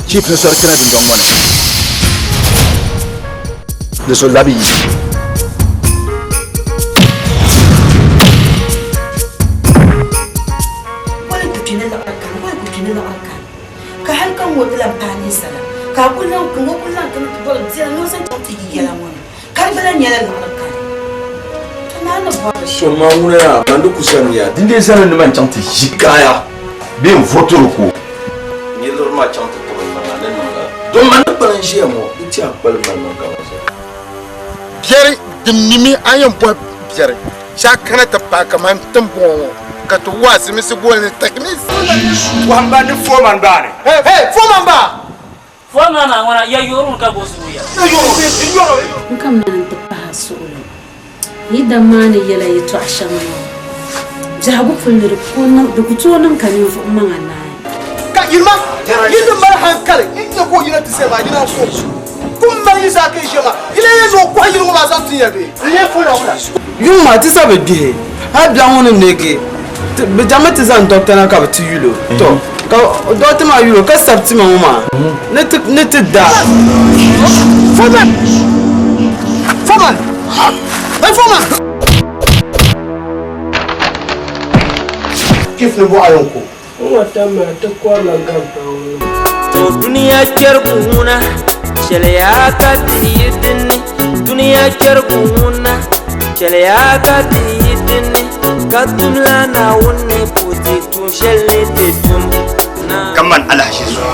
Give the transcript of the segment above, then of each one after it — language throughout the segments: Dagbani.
Chief ni sɔri kpɛna dundɔŋ ŋɔ ni. Di so labi yi. Wali ku kpi ni liɣiri kani, wali ku kpi ni liɣiri kani. Ka hali ka ŋɔ ti lahi paai ninsala, ka a kuli lahi ka ŋɔ kuli lahi kana ti bɔri dira ni o zaŋ chaŋ ti yi yɛla ŋɔ ni, ka di gba lahi nyɛla liɣiri kani. To naa ni bɔri li shɛm. To maa ŋuna yaa, man di ku zani ya. Dindee zani ni man chaŋ ti ʒi kaaya bee n-vɔri ko. N yi liri maa chaŋ ti tibi n maŋa ni niŋ lala. Don man ni kpalim ʒiya ŋɔ, di ti a kpalim mali man kaman zali. Biɛri din mimi a yɛn bɔhi biɛri shee a kana ti paai kamani tiŋbɔŋɔ ŋɔ ka ti waasi misi gooni ni takmis. Wahamba ni foreman baa ni. Hey, hey, foreman baa! Foreman maa ŋuna ya yoori ka bo zooya. N kamina ni n ti pahi a suɣili yi dam maa ni yɛla yɛtɔɣ shɛŋa ŋɔ. Biɛhigu puli di ku tooi niŋ ka ninvuɣ maŋa naai. Ka yirima, yi ni mali hankali n-nya ka o yina ti zaya maa, yina n-so kum mali yi zaa ka yi ʒiya maa, yi lee yɛn zaŋ o kɔhi yili ŋɔ maa zaŋ tin ya bee? Yuŋ maa ti sa bi gbihi, hal biɛɣu ŋɔ ni neegi bɛ chaŋmi ti zaŋ dɔkta na ka bɛ ti yul o. Tɔ! Ka dɔkta maa yul o ka sabi tima ŋɔ maa ni ti da. Foreman! Foreman! Hey, foreman! Chief ni bɔɣa yɛn ko. N ŋɔ tam maa ti kɔrila gampaŋ ni. To dunia kpɛrigu ŋuna, chɛliya ka ti yi dinni. Dunia kpɛrigu ŋuna, chɛliya ka ti yi dinni. Ka tumla Naawuni ni puhi ti tuun shɛli ni ti tum. Kaman alahichi zuɣu.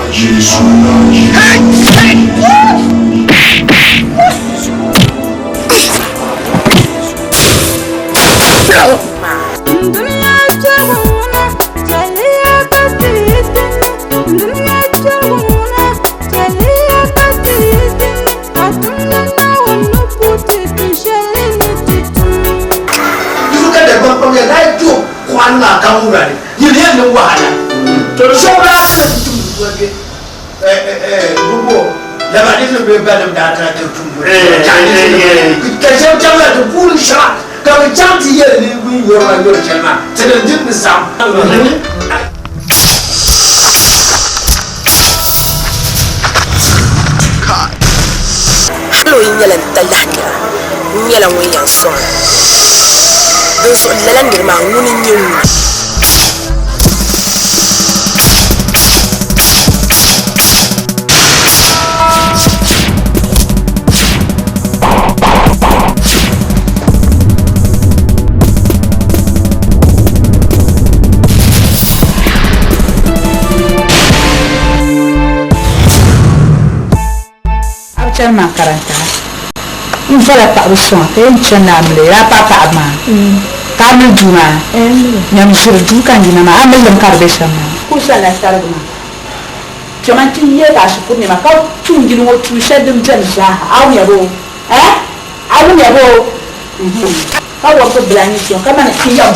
Ka bɛ chaŋ ti yɛli ni bɛ yɔri ba yɔri shɛli maa, tinim din ni saɣim. Hal o yi nyɛla n talahi nira, n nyɛla ŋun yɛn sɔŋ o. Dinzuɣu lala nir maa ŋuni n-nyɛ ŋuna? A bi chani makaranta, n vola paɣaba sɔŋa ka yɛn chani ni a mili a paɣa paɣaba maa ka a mili duu maa nyam ʒiri duu ka n yina maa a mili limi ka di be shɛm maa. Kuɣu shɛli la sarigi maa kpɛma nti yeegi a shikuru nɛma ka tum yili ŋɔ tuun shɛli din beni zaaha a wumya boo? Eh? A wumya boo? Ka wɔbigi bila n-yi sɔŋ ka mani n yɛn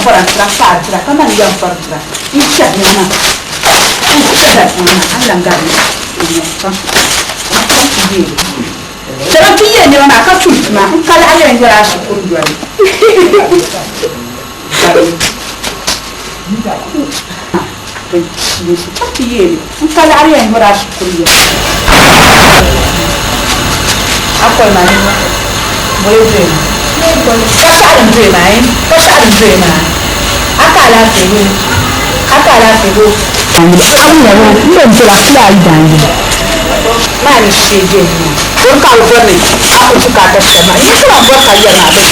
bɔra n-tira ka a dira ka mani yɛn bɔri dira n chɛri nɛma maa n chɛrila nɛma maa a ni lan gari n Kpɛma nti yeei nɛma maa ka tum tuma n ka lahi yɛn yɔri a shikuru yoli. N ka laɣiri yɛn yɔri a shikuru yoli. A koli maa ni boli doya maa ka shɛɣu din doya maa ka shɛɣu din doya maa a ka alaafee bee a ka alaafee bee maa ni shee bɛ ni maa o ka bi bɔri ni a ku bukaata shɛli maa yi ku lahi bɔri ka yɛri maa bɛ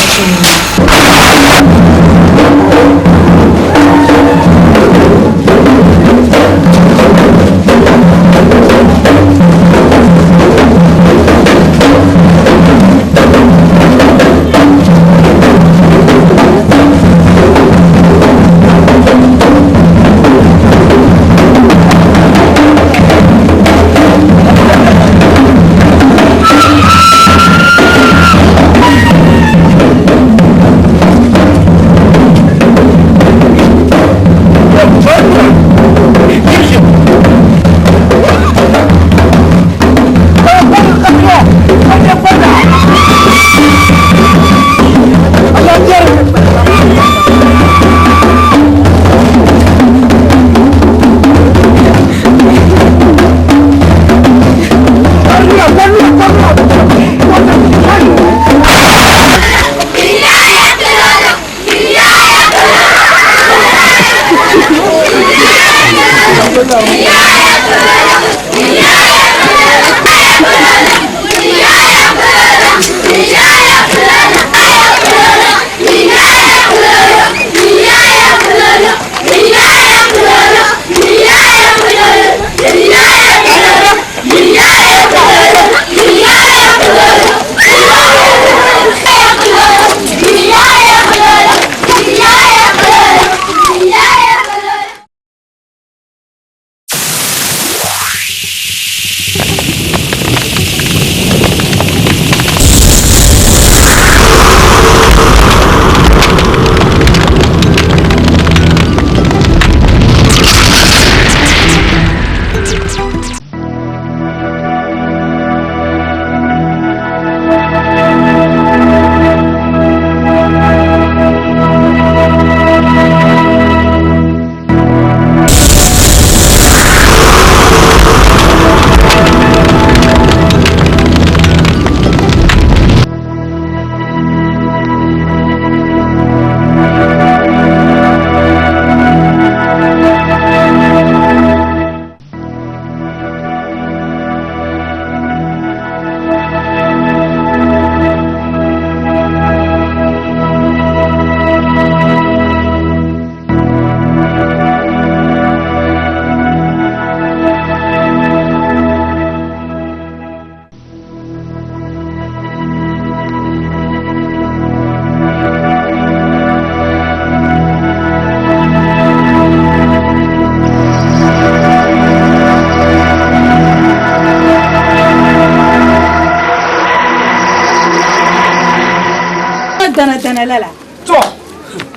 Dana dana lala. To,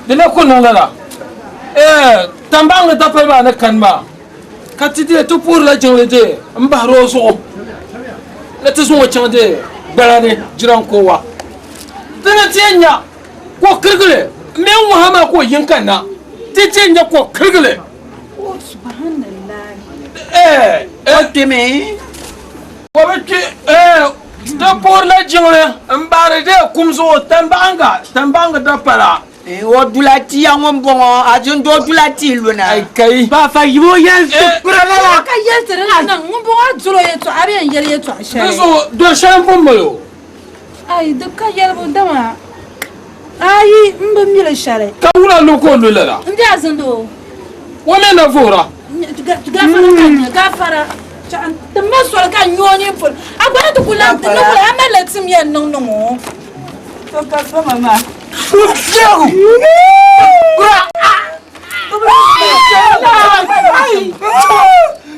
di na ku niŋ lala. Eh, tambaŋ ni dapali maa ni kani maa, ka ti dee ti puhirila jiŋli dee m-bahiri o zuɣu ni ti zaŋ o chaŋ dee gbala ni jirankowa. Ti ni ti yɛn nya ka o kirigili m mini ŋɔha maa ka o yiŋ kanna. Ti ti yɛn nya ka o kirigili. Eh, O kpimi. O bi kpi, eh, ti puhirila jiŋli m-bahiri dee kum zuɣu tambaŋga, tambaŋga dapala. O dula tia ŋun bɔŋɔ, a zindoo dula tia luna. Ai kai. Baafa yibo yɛli ti kpira lala. Ka yɛli ti di niŋ ŋun bɔŋɔ a dolo yɛtɔɣa, a bi yɛn yɛli yɛtɔɣa shɛli. Di zuɣu doli shɛli m-pun mali o. Ai, di ka yɛlibu dama ayi m bi mi li shɛli. Ka wula lu ka o lu lala? M be a zindoo. O mi na vuhira. Gafara ka n nya, gafara. Ti ma soli ka n nya o nini polo. A gba ni ti ku lan ti ni wula a malila tim yɛn niŋ niŋ o. To ka fama maa.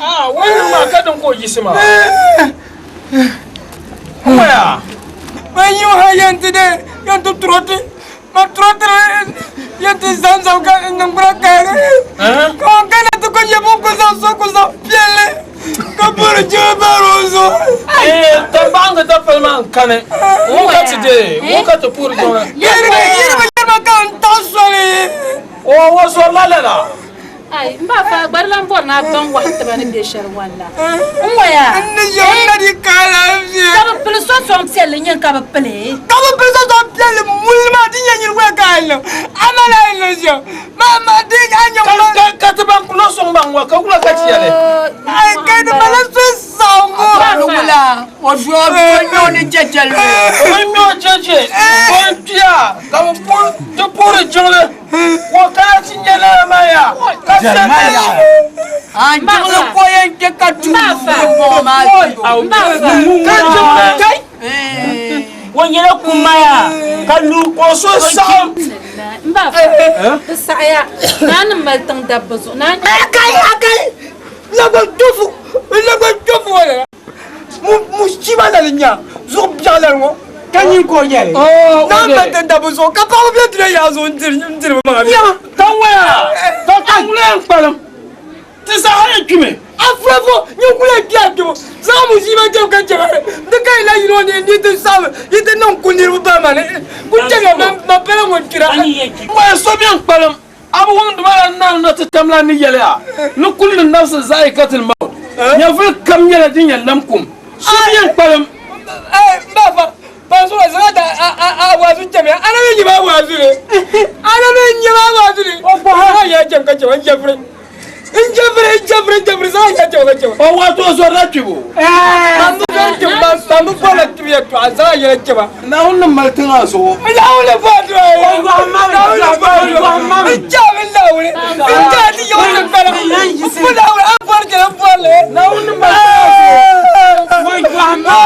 Ah, wai niŋ maa ka din ka o yiɣisi maa. Waya. Ma yi ha yɛn ti de yɛn ti turoti ma turoti yɛn ti zamzam ka niŋgbura kaagi ka o kana ti ko nyɛ bin ku zaŋ so ku zaŋ piɛlli ka bori jee bari o zuɣu. Tambaɣinga dapali maa n kani ŋun ka ti dee ŋun ka ti puhiri jiŋli. Yirima yirima yirima ka n taɣi soli. O o zɔrila lala. Ai, n ba fa gba di lan bɔri ni a baŋ wahu tiba ni be shɛli wani la. N waya. N ni yɛm na di ka alaafee. Ka bɛ pili so sɔŋ piɛlli nyɛ ka bɛ pili. Ka bɛ pili so sɔŋ piɛlli muli maa di nyɛ nyini waya ka a niŋ. A ma la yi niŋ shɛm. Ma ma di a nyɛ ŋun. Ka ka ti ban kulo sɔŋ baŋ wa ka wula ka ti yɛli. Ai ka di mali so saɣiŋgu. A wula o doo nyɛ o ni chɛchɛ lu. O ni nyɛ o chɛchɛ o ni kpiya ka bɛ ti puhiri jiŋli. Ko kana ti nyɛ lala maa ya, ka Jeremiah. A jiŋli ko yɛn kpe ka tuui bɔŋɔ maa zuɣu. Ka jiŋli kai. O nyɛla kumaya ka lu ka o so saɣim. M ba fa, di saɣiya naa ni mali tiŋ dabba zuɣu. Naa Akai akai lagba tofu lagba tofu wala. Mu shiba na li nya zuɣu biɛɣu lani ŋɔ ka nyin ka o nyɛli naa mali ti dabba zuɣu ka paɣaba bɛ dina yaa zuɣu n diri bi maŋa bɛ Ka waya ka ka ŋuna yɛn kpalim ti zaa yɛn kpimi. Afurafo nyin kuli yɛn kpɛri kpɛbu zaŋ mu shiba kpɛbu ka chɛba di ka yi lahi yino ni yi ti saɣim yi ti niŋ ku niriba ba ma ni ku chɛmiya ma pala ŋun kpira. Waya so bɛn kpalim A bi wumdi ma la naŋ na ti tam la ni yɛli a ni kulli nafsin zaikatil maut, nyɛvili kam nyɛla din yɛn lam kum. So bi yɛn kpalim. N ba fa, pa so zaŋ ta a waazu chɛmiya, a na mi nyɛ ma waazu ni, a na mi nyɛ ma waazu ni, o bɔhi a ya chɛm ka chɛma n chɛfiri. N jɛbiri n jɛbiri n jɛbiri zaŋ ya jɛba jɛba. O waati o zɔrila kpibu. Ban bi zɔri kpibu ban ban bi bɔrila kpibu yɛltɔɣa zaŋ yɛla jɛba. Naawuni ni mali tiŋa zuɣu. Naawuni bɔri dua ya. Naawuni bɔri dua. N jɛbi Naawuni. N jɛbi ti yɛwuli ni bala. N bo Naawuni a bɔri jɛla n bɔri li. Naawuni ni mali tiŋa zuɣu.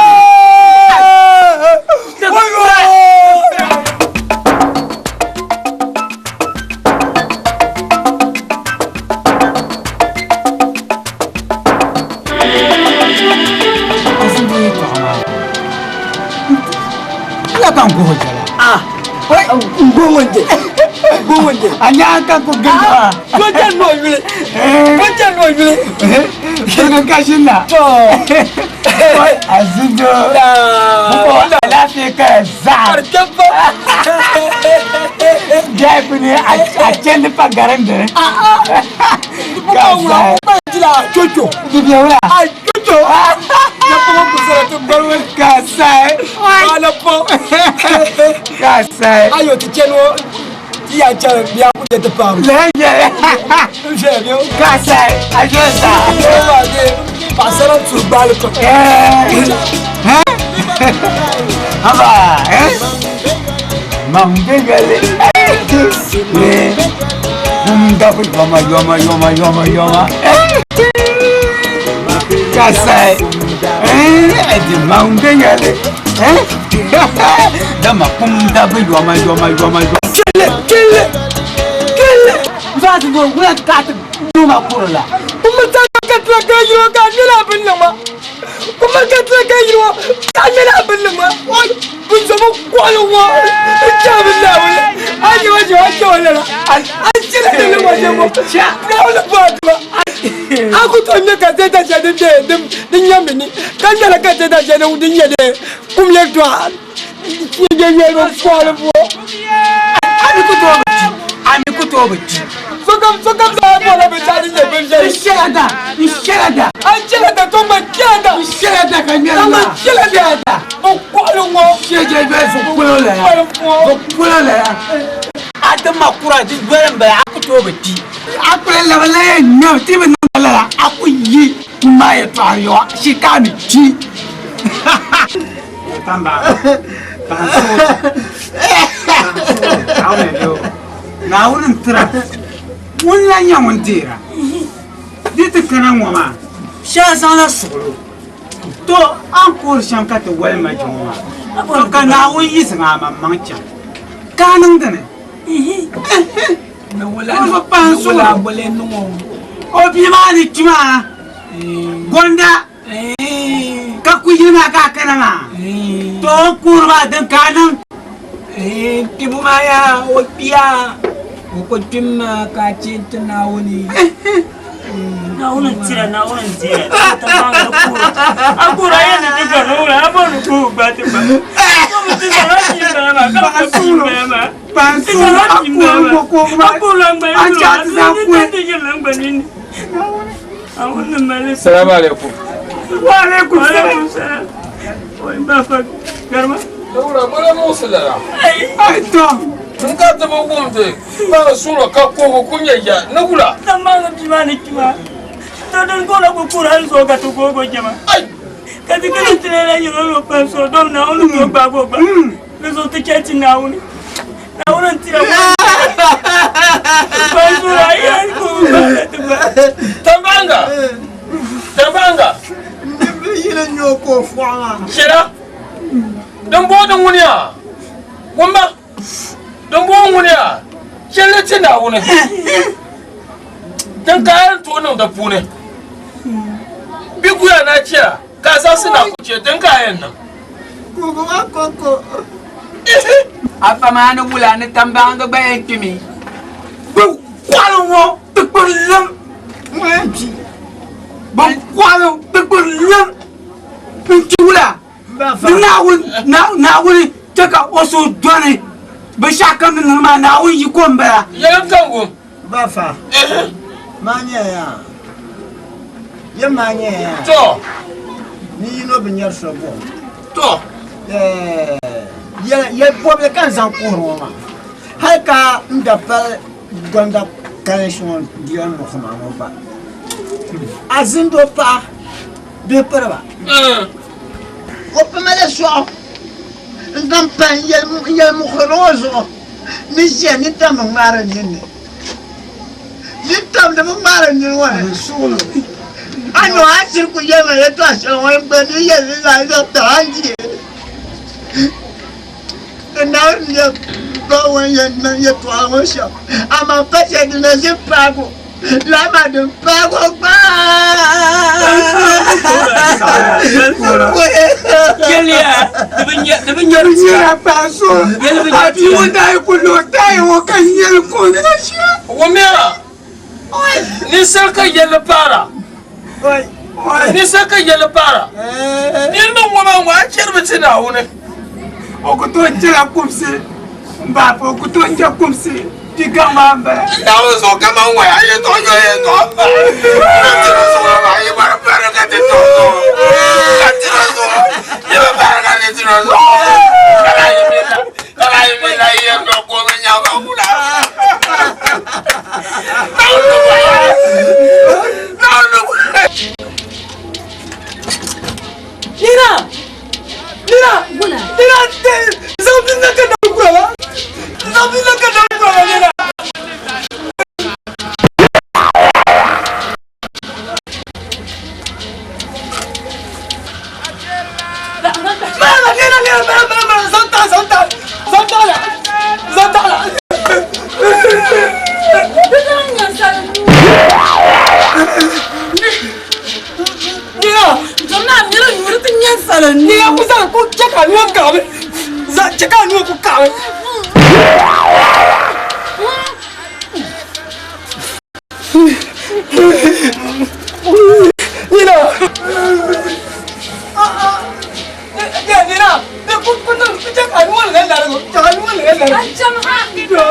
Ayo ti chɛni o ti yaa chɛni bia ku jɛ ti paam. Paɣasara n tuhi gbaali pam. Haba, eh? Mang be gale. Bum da bu yoma yoma yoma yoma yoma. Kasai. Eh, di mang be gale. Eh? Da ma pum da bu yoma yoma yoma yoma. Kele kele kele. Za ti go wula ka ti duma kurla. Kuma ta ka tila ka yiro ka nyɛla bin niŋ ma. Kuma ka tila ka yiro ka nyɛla bin niŋ ma. Oi bin zobo kɔɣili ŋɔ n chɛ bi naawuni a nyɛ wa chɛ wa chɛ wa lala a chɛla ni ni wa chɛ ŋɔ naawuni bɔ a tuma a ku tooi nyɛ ka zɛta shɛli din bɛ din nyɛ mi ni ka nyɛla ka zɛta shɛli din nyɛ de kum yɛltɔɣa nyɛ nyɛ kɔɣili ŋɔ. A mi ku tooi bi di. A mi ku tooi bi di. Sokam sokam zaa bɔla bi zaa ni nyɛ bin viɛlli. N shɛla da n shɛla da. A chɛla da to ma chɛla da. N shɛla da ka nyɛla ma. Ma chɛla da. O kɔɣili ŋɔ. Shɛjɛ bɛ zuɣu polo la ya. Zuɣu polo la ya. A ti ma kura di doli n bala a ku tooi bi di. A kuli labi la yɛn nyɛ ti bi niŋ lala a ku yi maa yɛltɔɣa yɔ shi ka a mi di. Naawuni n tira ŋun la nyɛ ŋun deera di ti kana ŋɔ maa shɛli zaŋla suɣulo to a ni kuhiri shɛm ka ti wali ma jiŋɔ maa to ka Naawuni yi zaŋ a maŋmaŋ chaŋ ka a niŋ dini o bi pahi n suɣulo o bia maa ni kpi maa gonda ka ku yili maa ka a kana maa to o ni kuhiri maa din ka a niŋ Kpibu maa yaa o kpiya o ku kpim maa ka a chɛ ti Naawuni. Naawuni n tira Naawuni n dira a kura yɛn ni ti gari wula a bɔri ni kuhi gba ti ba ti zaŋ a bia bala maa ka ku bia bala maa ti zaŋ a bia bala maa a kuri la ŋmani a ti yiri la ŋmani ni Naawuni mali. Salamu alaikum. Wa alaikum salam. Wai ba fa garma. Laura mala musu lala. Ai to. N ka ti bi wumdi ba suura ka kuhi ku nyɛ ya ni wula. Tamma ga bi ma ni kima. To din ko la ku kura hal so ka to ko go jama. Ka ti kana ti la yiro lo pa so dom na onu ko gba go gba. Ni so ti chɛ ti Naawuni. Naawuni n tira ko. Pa suura ya ko ba ti ba. Tambanga. Tambanga. Yili nyɛ ko fɔɣu maa. Shɛla. Din boo di ŋuniya. Wumba. Din boo ŋuniya. Shɛli ti Naawuni. Din ka a tooi niŋ di puuni. Bi guya na chɛra ka a zaɣisi na ku chɛ din ka a yɛn niŋ. Kuku maa koko. Afa maa ni wula ni tambaŋga gba yɛn kpimi. Bɛ kɔɣili ŋɔ ti kpiri lim. Ŋɔ yɛn kpi. Bɛ kɔɣili ti kpiri lim n-kpi wula. Ni Naawuni Naawuni chɛ ka o suhu dɔni binshɛɣu kam ni niŋ maa Naawuni yiko m-bala. Yɛlim ka n wum. Bafa, maa nyɛ ya. Yɛ maa nyɛ ya. To. Ni yino bi nyɛri so buɣim. To. Yɛ bɔbili ka n zaŋ kuhiri ŋɔ maa. Hali ka n da pali gonda kani ŋɔ yɛli muɣisima ŋɔ gba. A zindoo paɣa bee piriba? O pamala sɔɣu n-zaŋ pa n yɛlimuɣisiri ŋɔ zuɣu ni ʒiya nintam bi ŋmaari n nini ni. Nintam di bi ŋmaari n nini ŋɔ ni. A ni a shiri ku yɛli ma yɛtɔɣ shɛli ŋɔ n gba ni yɛli li zaa zaŋ tab a ni di. Ni Naawuni yɛn baŋ o ni yɛn niŋ yɛtɔɣa ŋɔ shɛm, amaa pa shɛli din na ʒi paag o, lala maa din paag o gba. Ninsal ka yɛlli paara. Ninsal ka yɛlli paara. Niriba ŋɔ maa ŋɔ a chɛri bi ti Naawuni. O ku tooi chɛla kumsi m-bahi o ku tooi chɛ kumsi di gaŋ maa m-bala. Naawuni zuɣu kaman ŋɔ a yi zuɣu nyɔ yi zuɣu pahi. Ka tiri zuɣu maa yi bɔri bari ka ti tɔɣi zuɣu. Ka tiri zuɣu yi bi bari ka ti tiri zuɣu. Ka lahi yi mi la ka lahi yi mi la yi yɛn dɔɣi ka o bi nyaŋ ka wula. Naawuni ni bɔri Naawuni ni bɔri. Nina! Nina! Nina! Zaŋ bi na ka dam kura ba! Zaŋ bi na ka dam kura ba nina! Mama, nina, nina, mama, mama, zaŋ taɣa, zaŋ taɣa, zaŋ taɣa la, zaŋ taɣa la. Nina! Nina ku zaŋ ku chɛ ka nua kaɣimi, zaŋ chɛ ka nua ku kaɣimi. Nina! Nina! Ku ku niŋ ku chɛ ka nua ŋa larigu, chɛ ka nua ŋa larigu.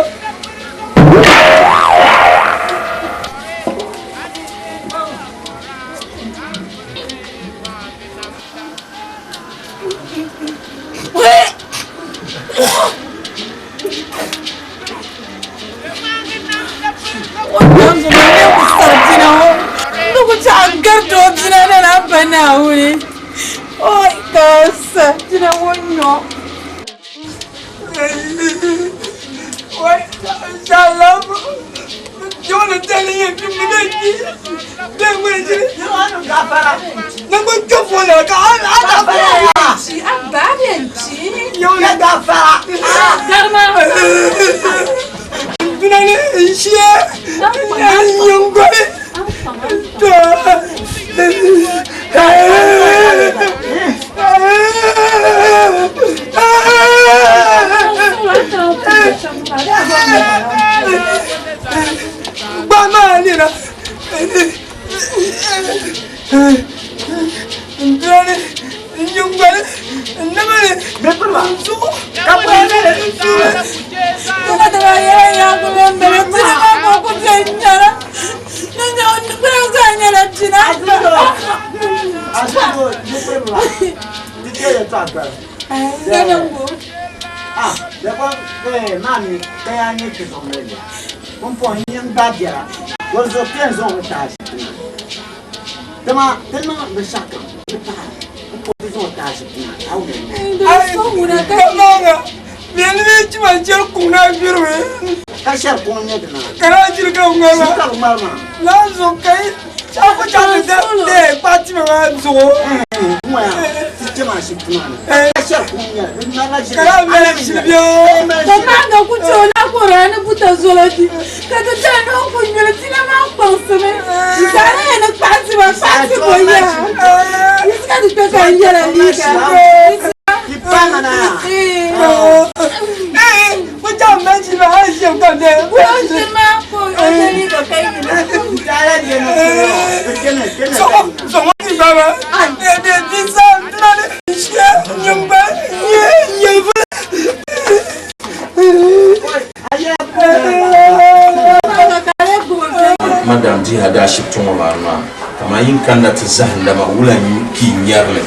Madam diha daa ashibiti ŋɔ maa ni maa kaman yin kanna ti zahinda ma wula n-kpi n-nyari li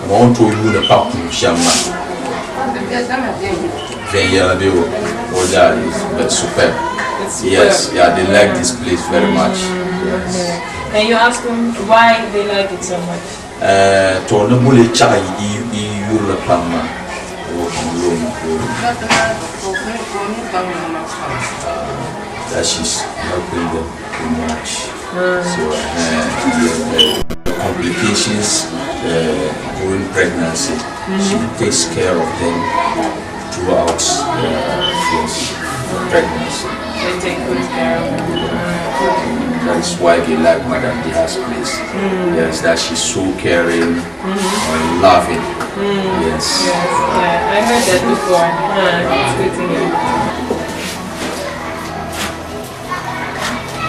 kaman o ni tooi yuuni pa kum shɛm maa viɛnyɛla be o daa superb. It's Yes, yeah, they like this place very much. Yes. Yeah. And you ask them why they like it so much. To ni boli chaɣi yi yurili pam maa, that she's helping them too much. So the complications during pregnancy, she takes care of them throughout the pregnancy. They take good care of them. That's why they like Madam Diha's place. Yes, that she's so caring and loving. Yes. Yes, yeah, I heard that before. It's good to hear.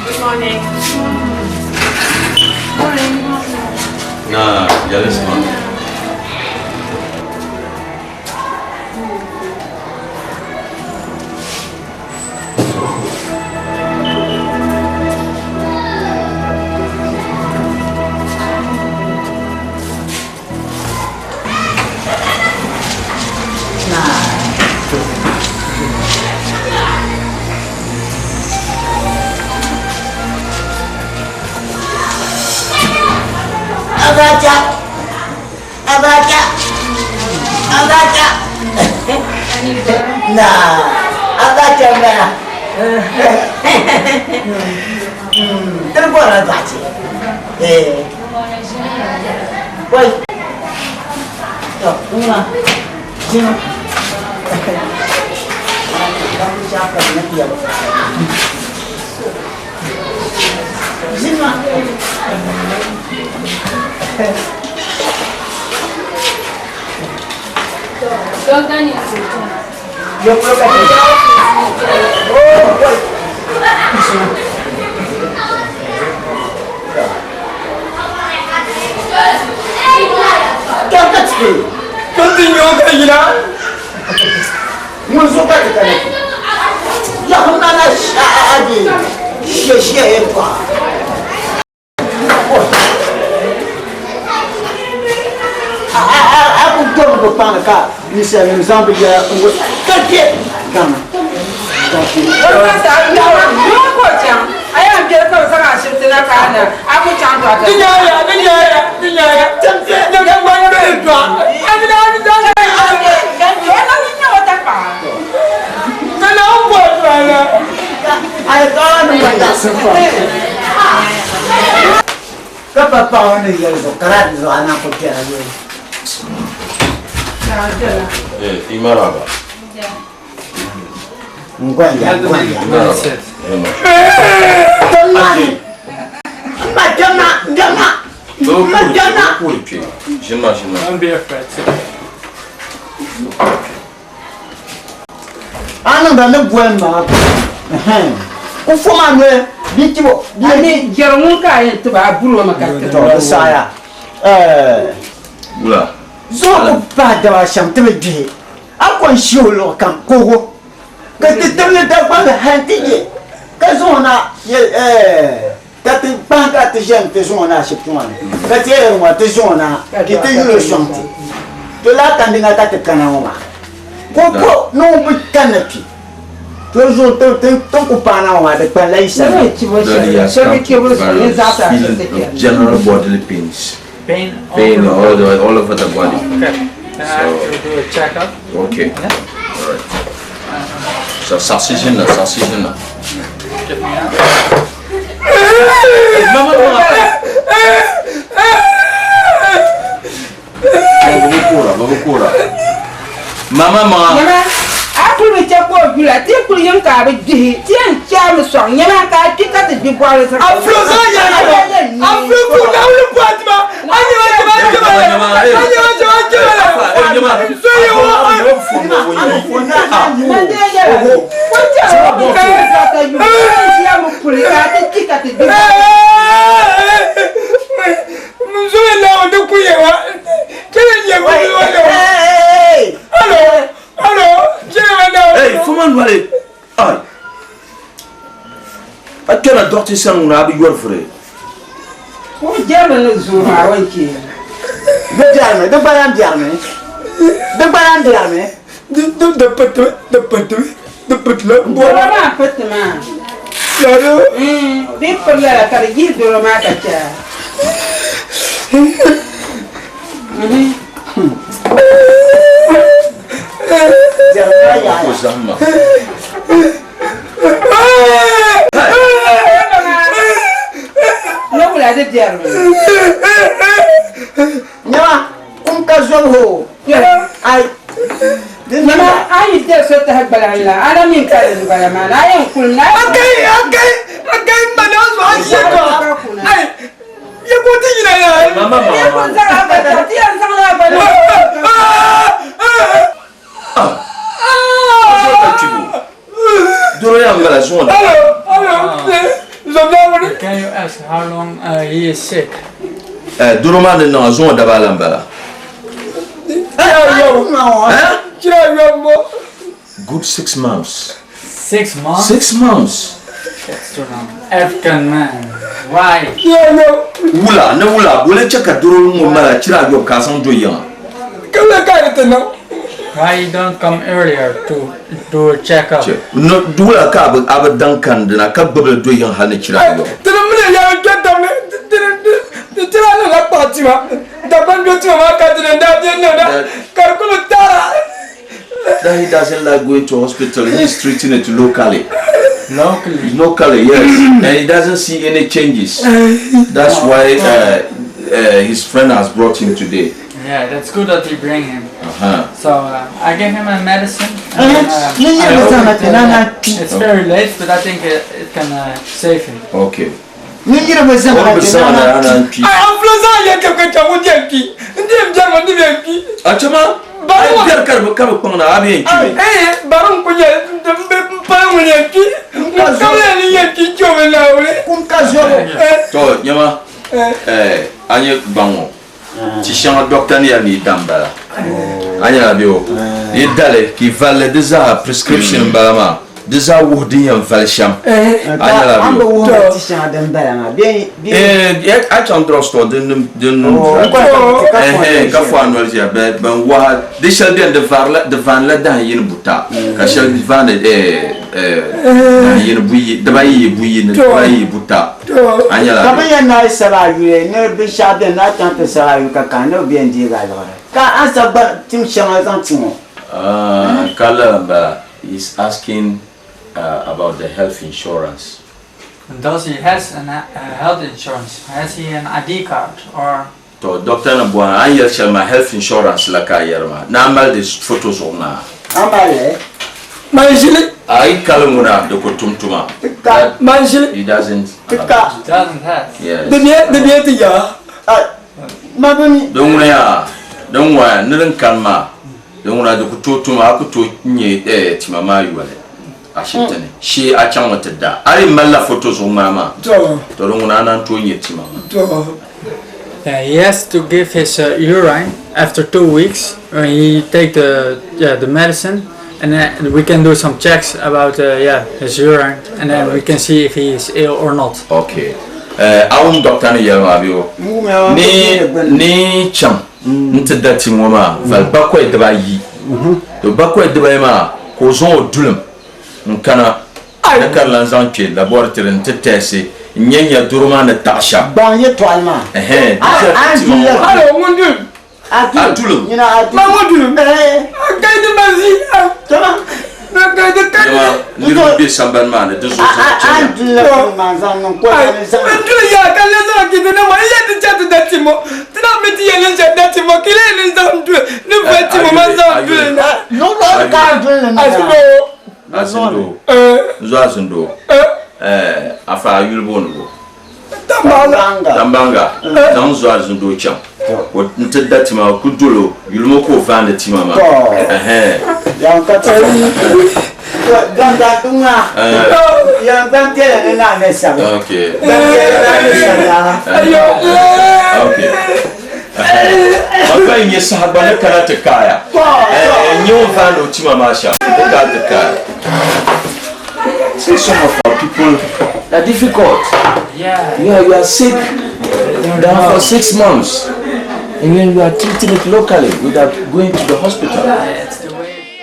Good morning. Morning. Nah, yeah, let's not. Abacha! Abacha! Abacha! Na, Abacha m-bala. Ti di bɔrila dɔɣite. Eh. Wai. To, ŋuna. Ʒini. Ʒini maa. Ŋun zo ka ti kana kpe. Yahundana shaabi shia yɛltɔɣa. A ku dɔbi bi kpaŋ ka ninsalinim zaŋ bɛ yɛla n-gu ka kpe Ghana. Ka pa paɣa ni yɛli zuɣu ka daa di zuɣu a naan ku kpɛra yoli. Eh, marhaba. Ngwanya, ngwanya. Ma jama, jama. Ma jama. Jima, jima. Don't be afraid. A niŋda ni boli maa ku fo maa noli bia tibo. Ani jɛri ŋun ka a yɛn tiba a buri o mi ka tiri. To di saɣaya. Wula. Zuɣu ku pahi daba shɛm ti bi gbihi a ko n-shi o luɣi kam kogo ka ti tibili Dagbanli hali nti ye ka zaŋ o na ka ti kpahi ka ti ʒe nti zaŋ o na ashibiti ŋɔ ni ka ti yɛli ŋɔ ti zaŋ o na ki ti yuli o sɔŋ ti. To laa kandiŋa ka ti kana ŋɔ maa ka o ko ni ŋun bi kanna kpi to zuɣu ti ni ku paai na ŋɔ maa di kpanila yi sani. Daddy has come to various feeling of general bodily pains. Pain all, Pain all, the, all over the body. Okay. Then I have to do a checkup. Okay. Yeah. All right. So sausage na, sausage na. Get me out. Mama, mama. Baba kura. Mama, mama. Nyɛma a kuli bi chɛ ka o yula ti kuli yiŋ ka a bi gbihi ti yɛn chɛmi sɔŋ nyɛma ka a kpi ka ti gbi bɔɣili A fulo zaŋ yɛla a fulo ku nawuli bɔtuma a nyɛma jama jama a nyɛma jama jama la so yi wo muso ye lawa ne kun ye wa kele ɲɛ ko wa alo alo jɛnɛ ma na. Hey, fuma nwale. Ay. A kpɛna dɔɣite sani ŋuna a bi yɔri furi. O jɛrimi ni zuɣu maa o ni chɛ. Di biɛrimi, di gba lan biɛrimi, di gba lan biɛrimi. Di di patimi, di patimi, di patila. Dɔla maa pati maa. Di piri lala ka di yihi doro maa ka chɛ a. Nyɛ wula di biɛrimi. Nyɛma kum ka zɔbu hoo. Ai. Nyɛma a yi diri so tahi gbalaŋ la a na mi n kali n bala maa ni a yɛn kuli na. Akai akai akai mana zo a ye ko. Ai. Ye ko ti yina ya. Mama mama. Ye ko zaŋ a gba ti yɛn zaŋla a gba ni. Doro yaa n-bala zuŋɔ ni. Can you ask how long he is sick? Eh, doro maa ni niŋ a zuŋɔ daba ala n-bala. Good 6 months. 6 months? 6 months. That's too long. African man. Why? Wula, ni wula, bole chɛ ka doro ŋɔ mala chira ayɔbu ka a zaŋ do yiŋa. Why you don't come earlier to do a checkup? No, wula ka a bi daŋ kandina ka gbubili do yiŋa hali ni chira ayɔbu. Tini mini ya kpe damli tira ni la kpaɣa tima Dagban do tima maa ka tini daa bɛ niŋda ka di kuli tara. That he doesn't like going to hospital. He's treating it locally. Locally? Locally, yes. And he doesn't see any changes. That's why his friend has brought him today. Yeah, that's good that you bring him. So I give him a medicine. And yeah, I hope yeah, it, it's very late, but I think it can save him. Okay. Ni yiri bi zaŋ O bi zaŋ na ana n kpi. Ai an fila zaŋ yɛ kɛ ka chɛ ŋun yɛn kpi n di n biɛri ma ni bɛ kpi. A chama Bari ai biɛri ka bi kpaŋ na a bi yɛn kpi mi. Ee bari n ku nyɛ n bɛ n pali ŋun yɛn kpi n kabila ni yɛn kpi n chɛ o mi naawuni. Kum ka zɔbu. To nyɛma a nyɛ gbaŋ ŋɔ ti shɛŋa dɔkta ni yɛli ni yi dam bala a nyɛla bɛ o yi dali ka i valli di zaa prescription n bala maa di zaa wuhi din yɛn vali shɛm a nyɛla An bɛ bi o wuhi ti shɛŋa din bala maa bɛ Eh, a chaŋ drugstore din Oh, n kɔri ka fɔ Eh, ka fɔ a noli ʒiya bɛ ban waha di shɛli bɛni di varila di vaanila dahin yini buta ka shɛli vaani dahin yini buyi dibayi yi buyi ni dibayi yi buta a nyɛla Ka bi yɛn naai sabi a yuli ni binshaɣu bɛni ni a chaŋ ti sabi a yuli ka kana ni bi yɛn deegi a liɣiri ka a sabi gba tim shɛŋa zaŋ ti ŋɔ. Kala bala is asking about the health insurance. Does he has an health insurance? Has he an ID card or? To doctor ni bɔhi a ni yɛli shɛli maa health insurance la ka a yɛri maa ni a mali di photo zuɣu maa. A mali. Man ʒili. A yi kali ŋuna di ku tum tuma. Man ʒili. He doesn't. Ti ka. He doesn't have. Yes. Di bɛ ti yaa. Ma bi mi. Din ŋuna yaa din ŋɔya ni din kani maa din ŋuna di ku tooi tuma a ku tooi nyɛ tima maa yoli ashibiti ni shee a chaŋmi ti da a yi malila photo zuɣu ŋmaa maa To. to din ŋuna a naan tooi nyɛ tima maa. To. Yeah, he has to give his urine after 2 weeks when he take the yeah the medicine, and then we can do some checks about yeah, his urine, and then we can see if he is ill or not. Okay. A wum doctor ni yɛli maa bɛ o ni chaŋ n ti da ti ŋɔ maa vali bakɔi dibayi to bakɔi dibayi maa ka o zaŋ o dulim n kana ni ka di lan zaŋ kpe laboratory n ti tɛsi n nyɛ nya doro maa ni taɣa shɛm. Gbaŋ yɛltɔɣali maa. Ɛhɛn, di shɛli tima ŋɔ maa. Alo ŋun dun. A dulim. Nyina a Ma ŋun dun. A kai di ma zi. Na kai di kai. Nyɛma niriba bɛ sambani maa ni di zuɣu zaŋ An chɛnya. duli la maa zaŋ niŋ ko ni zaŋ. N dun yaa ka le zaŋ kiti ne ma i yɛ ti chɛ ti da timo. Ti na mi ti yɛ ni chɛ da timo kile ni zaŋ dun ni va timo ma zaŋ dun na. No no ka duli ni. Azindo. Azindo. N zo Azindo. Afa a yuli booni bo. Tambanga. Tambanga. Zaŋ zo Azindo chaŋ. O n ti da tima ku dolo yulimo ka o vaandi tima maa. To. Ɛhɛn. Yan ka ti. Dan dan dunga. Yan dan tɛlɛ ni naa ne sabi. Okay. Dan tɛlɛ naa ne sabi. Ayo. Okay. Ba yi nyɛ saha gba ni kana ti kaaya. N nyɛ o vaandi o tima maa shɛm. Ni ka ti kaaya. See, some of our people are difficult. Yeah, you are sick down for 6 months. And then you are treating it locally without going to the hospital. It's the way.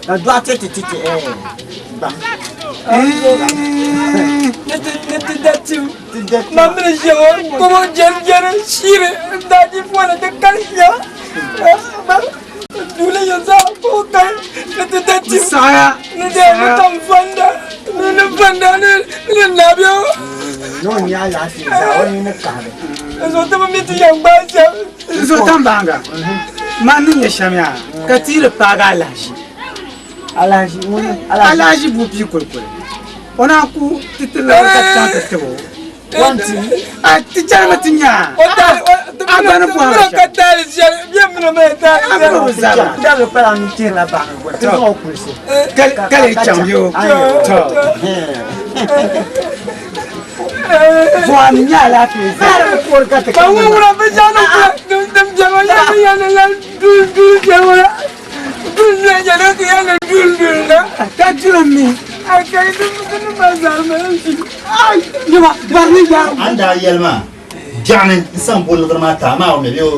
Ka dɔɣite ti ti ti gbaŋ. Ni ti da tim. Ma mini ʒiya ŋɔ kobo jɛri jɛri shiiri n daaji fɔli di kali shia duuli yɛn zaa ka o kali ni ti da tim ni de ni tam fanda ni ni fanda ni ni nabio. Ni o nya alaafee zaa o nini kahiri. N zo ti bi mi ti yɛn gbaai shɛm. N zo tambaŋga man ni nyɛ shɛm yaa ka ti yi di paagi alahaʒi. Alahaʒi ŋuni? Alahaʒi buu pii kulikuli. O naan ku ti ti liɣiri ka chaŋ ti tib o. A ti chanimi ti nya a. A gba ni bɔhiri shɛm. A gba bi zaba. Ka lee chaŋ bɛ o. Tɔ. Bɔhim nya alaafee zaa. Ka duri mi. An daa yɛli maa biɛɣuni n san bo liɣiri maa ti a maa o mi bee o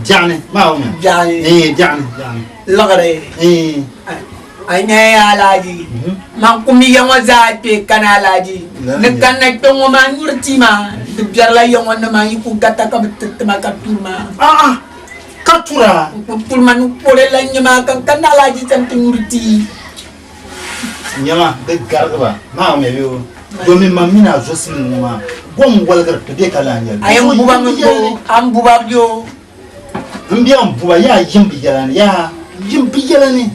biɛɣuni maa o mi Biɛɣuni. biɛɣuni biɛɣuni Liɣiri. A nya ya Alhaji, man ku mi ya ŋɔ zaa kpe kana Alhaji. Ni kanna kpe ŋɔ maa nyuri tii maa, di biɛrila ya ŋɔ nima yi ku gata ka bi tiriti ma ka turi ma. Ka tura. N ku turi ma ni kore la n-nyɛ maa ka n kanna Alhaji sani ti nyuri tii. Nyama di garigi ba maa mi bɛ o domin man mini a zosimli ŋɔ maa gom waligiri ti bɛ ka lahi yɛli. A yɛn buba mi bo, a ni buba bɛ o. M bɛ n buba yaa yim bi yɛla ni yaa yim bi yɛla ni.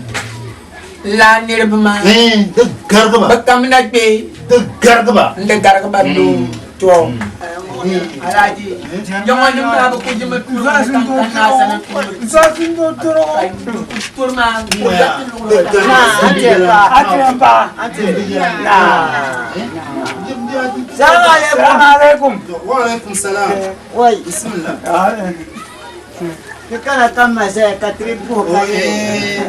Laa niriba maa. Ɛɛn di garigi ba. Bɛ kamina kpe. Di garigi ba. N di garigi ba doo. To. Alhaji, yaŋɔ nim maa bi ku yimi turi mi ka n kanna a sani turi. Turi maa n ku gati Salaam alaikum. Wa alaikum salam. Wai. Bismillah. Ti kana ka ma zaya ka tiri buhi ka yi.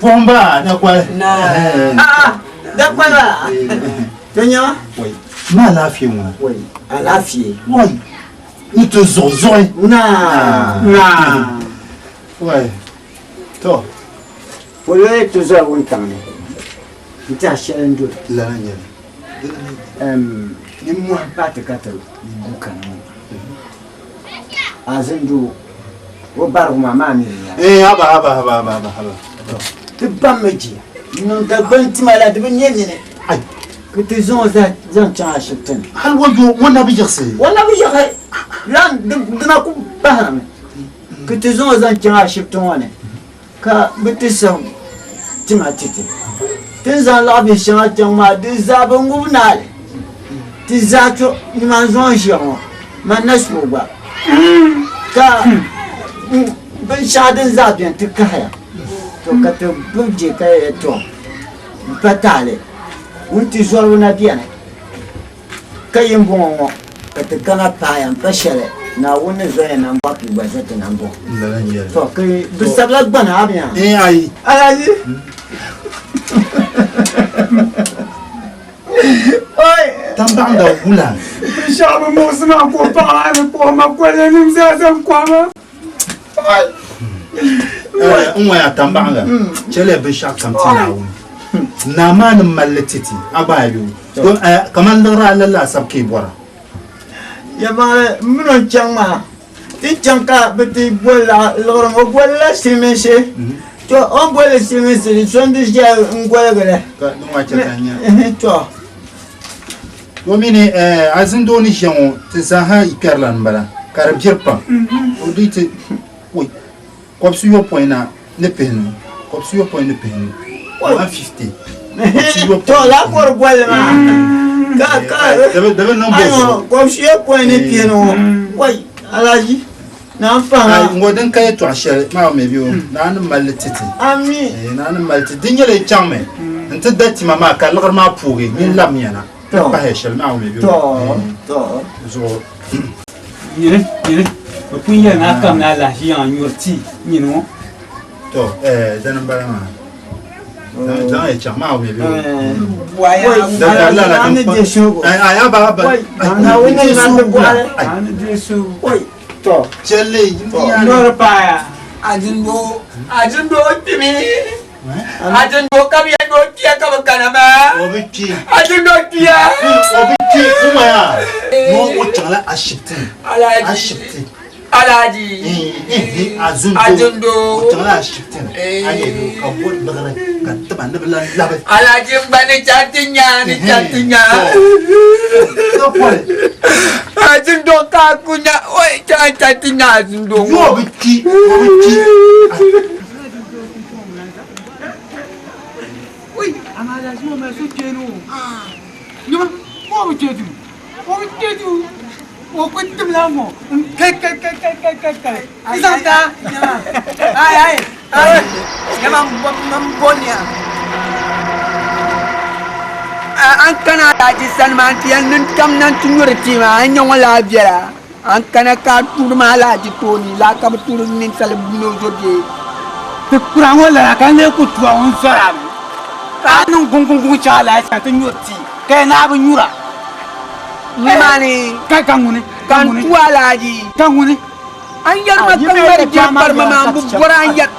Pɔhimba dakwali. Dakwali ba. To nya. Ma alaafee ŋuna. Alaafee. Wai. Ni ti zuɣu zuɣi. Naa. Naa. Wai. To. Polo yi ti zɔri wuntaŋ ni n-tɛhi shɛli n-doli. Lala n-nyɛ li. Nimmohi paati ka ti gu kana ŋɔ. Azindoo, o barigu maa maa mi di nyɛla. Eh, haba haba haba haba haba haba. Ti bam mi jia. Niŋ Dagbaŋ tima la di bi nyɛ nini. Ka ti zaŋ o zaŋ chaŋ ashibiti ni. Hali o yo, o na bi yiɣisi. O na bi yiɣi. Lan dina ku bahirimi. Ka ti zaŋ o zaŋ chaŋ ashibiti ŋɔ ni ka bɛ ti saɣim tima ti ti. Ti ni zaŋ laɣibihi shɛŋa chaŋ maa di zaa bi ŋubi naali. Ti zaa to nimaani zuɣu n-ʒiya ŋɔ, man na su o gba. Ka binshɛɣu din zaa beni ti kahiya, to ka ti bi je ka yɛli to m-pa taali wuntizɔriba na beni. Ka yi m-bɔŋɔ ŋɔ, ka ti kana paaya m-pa shɛli Naawuni ni zoya nambɔɣu pii gba ʒe ti nambɔɣu. To, ka bɛ sabila gbana a bɛ nya? Ayi. Ayi. Tambaŋda wula. Binshɛɣu bi muɣisi ma ka o paɣa maa ni kpuɣi ma koliyanim zaa zaŋ kɔhi ma. N ŋɔya tambaŋda chɛliya binshɛɣu kam ti Naawuni. Naa maa ni mali li ti ti, a gba a yo. Don kaman liɣiri a la laasabu ka yi bɔra. Yɛlimaŋli m min o chaŋ maa, ti chaŋ ka bɛ ti boli liɣiri ŋɔ, o bolila silimiinsi. To o ni boli silimiinsi di so n-di ʒiya n-goligi li. Ka di ŋɔ chɛ ka n nya. To. O mini Azindoo ni ʒiya ŋɔ ti zaaha yi kpɛrila m-bala ka di biri pam. O di ti, oi, Kɔbisi yopɔin na ni pihinu. Kɔbisi yopɔin ni pihinu. 150. Kɔbisi yopɔin. To la kɔri goli maa. Ka ka. Di bi niŋ bɔ zuɣu. Kɔbisi yopɔin ni pihinu. Wai Alhaji na n pahi. Ŋɔ din ka yɛtɔɣa shɛli maa mi bi o naa ni mali li titi. Ami. Naa ni mali ti di nyɛla yi chaŋmi n ti da tima maa ka liɣiri maa poogi nyin labimiya na. Ti pahi shɛli maa mi bi o. To. Zuɣu. Nyini, nyini, bɛ pun yɛli ni a kamina alahichi yiŋa nyuri tii, nyini ŋɔ. To, eh, dini m-bala maa. Zaŋ ya chaŋ maa mi bi o. Nɔri paaya. Ajindo, ajindo kpimi. Ajindo ka bi yɛn ni o kpiya ka bi kana maa. O bi kpi. Ajindo kpiya. O bi kpi kuma yaa. Ni o chaŋla ashibiti ni. Alhaji. Ashibiti. Alhaji. Azindo. Ajindo. O chaŋla ashibiti ni. A yɛ ni ka bo liɣiri ka tiba ni bi lan labi. Alhaji n gba ni chaŋ ti nya ni chaŋ ti nya. Ajindo ka a ku nya o chaŋ chaŋ ti nya Ajindo ŋɔ. Yo o bi kpi o bi kpi. Ui, amaa Alhaji ŋɔ mali suhukpeeni o. Nyama, o bi kpe duu. O bi kpe duu. O ku timla ŋɔ n kai kai kai kai kai kai kai. N zaŋ ta. Ai ai ai. Nyama m bo nia. An kana Alhaji sani maa nti yɛn niŋ tam na nti nyuri tii maa, an nya ŋɔ laa viɛla. An kana ka a tuuri maa alahaji tooni laa ka bi tuuri ninsali ni o zo bee? Ti kura ŋɔ lala ka n lee ku tuhi a ŋun zɔri a mi ka a niŋ guŋguŋguŋ chaŋ alahaji sani ti nyuri tii ka ya naa bi nyura. Nimaani. Ka ka ŋuni? Ka n tuhi alahaji. Ka ŋuni? An yɛri ma ka ŋmari bee kparima maa n bi bɔri an yɛri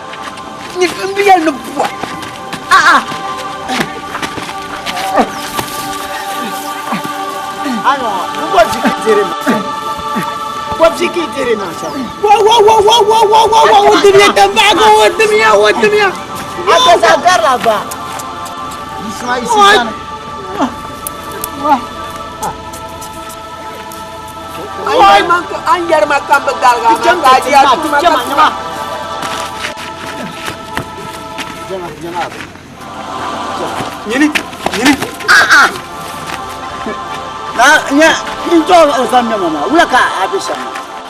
n bi yɛli ni bua. A'a. An yɛri ma ka n bi garigi a maa ka a di a tuuma ka tuma. Nyini, nyini. Ah ah. Na nya n to o zan ne mama. Wula ka a be sham.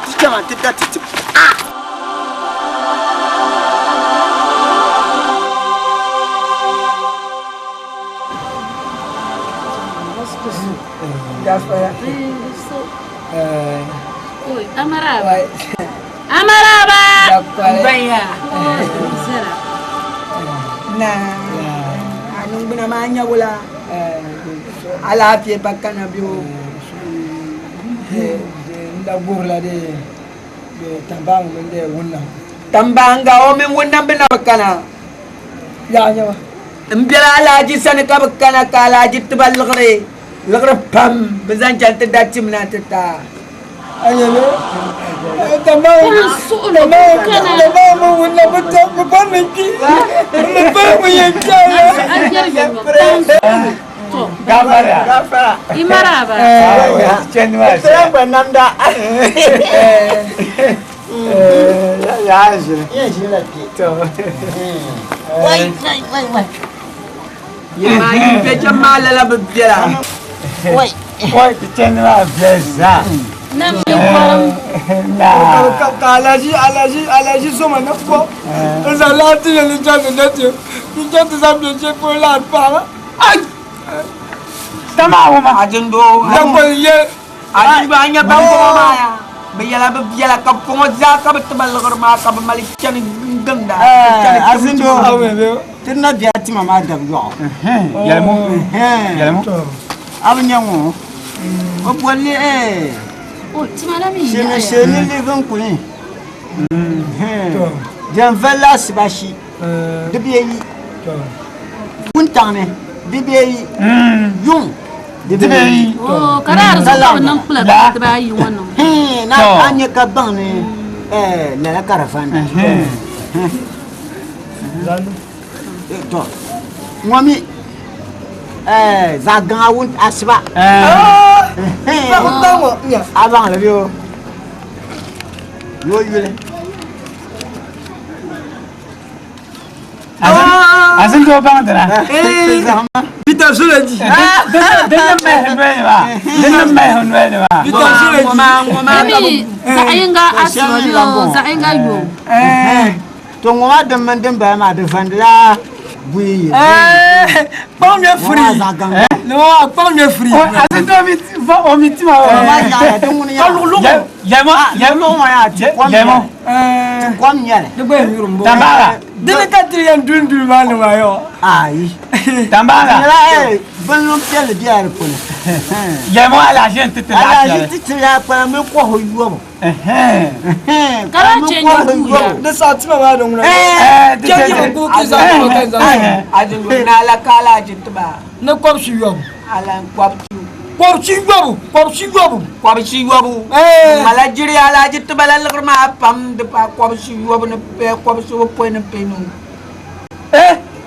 Ti chama ti da ti ti. Ah. Gafara. Oi, amaraba. Amaraba. Baya. Zara. Na. A niŋgbuna maa nya wula. Alaafee pa kana bɛ o. N da guhirila de tambaŋ mini de wunna. Tambaŋga o mini wunna bɛ na bi kana. Yaɣa nyɛma. N bela Alhaji sani ka bi kana ka Alhaji tiba liɣiri liɣiri pam bɛ zaŋ chaŋ ti da tim na ti ta. Maa lala bi biɛla. Ka alaji alaji alaji soma na fɔ n zaŋ laati yɛli n chaŋ ti da ti n chaŋ ti zaŋ bɛ shɛli polo laati paɣaba ai Tamaawuma ajindo Dakoli ye ajindo a nya ban bɔŋɔ maa ya bɛ yɛla bɛ biɛla ka bɔŋɔ zaa ka bɛ tiba liɣiri maa ka bɛ mali chani n-ginda Azindo ti na biɛla tima maa dabi yɔɣu Yɛlimu. Yɛlimu. A bi nya ŋɔ o bolli shini livin kuni diɛn vali asibashi di bɛ yi wuntaŋ ni di bɛ yi yuŋ di bɛ yi Ka daa di zuɣu ka bi niŋ kpula dibaayi ŋɔ niŋ. Na a nyɛ ka baŋ ni lala ka di vanda to ŋɔ mi zaɣ gaŋa wun asiba a baŋli bɛ o yo yuli Azindoo baŋdira. Peter Suleji. Din ni mali ho noli ni maa. Din ni mali ho noli ni maa. Peter Suleji. Ami zaɣ yinga asibiti o zaɣ yinga yo. To ŋɔ maa din mini din bala maa di vandila buyi yi. Kpaŋ nyɛ free. Ni ŋɔ kpaŋ nyɛ free. Azindoo mi va o mi tima o. Ka luɣuluɣu. Yɛlimo Luɣuluɣu ŋɔ yaa ti kom yɛlimo. Ti kom nyɛli. Di gba yɛn nyuri m-bɔ. Tambaara. Dini ka tiri yɛn duli duli maa ni maa yɔ. Ayi. Tambaara. Nyɛla binluŋ piɛlli bela di puuni. Yɛlimo alahiʒi n-ti ti laɣ Alahiʒi shɛli. ti ti laɣ kpana mi kɔhi yobu. Ka lahi chɛ nyɛ duuya. Di saɣi tima maa ni ŋuna. Di Chɛ chɛ yi di. bi guui ki zaŋ tima ka zaŋ sɔŋ. Azindoo ni ala ka alahiʒi ti ba. Ni kɔbisi yobu. Ala kɔbisi. Kɔbisi yobu, kɔbisi yobu. Kɔbisi yobu. Ŋmala jiri alahiʒi ti ba la liɣiri maa pam di paai kɔbisi yobu ni kɔbisi opɔi ni pinu.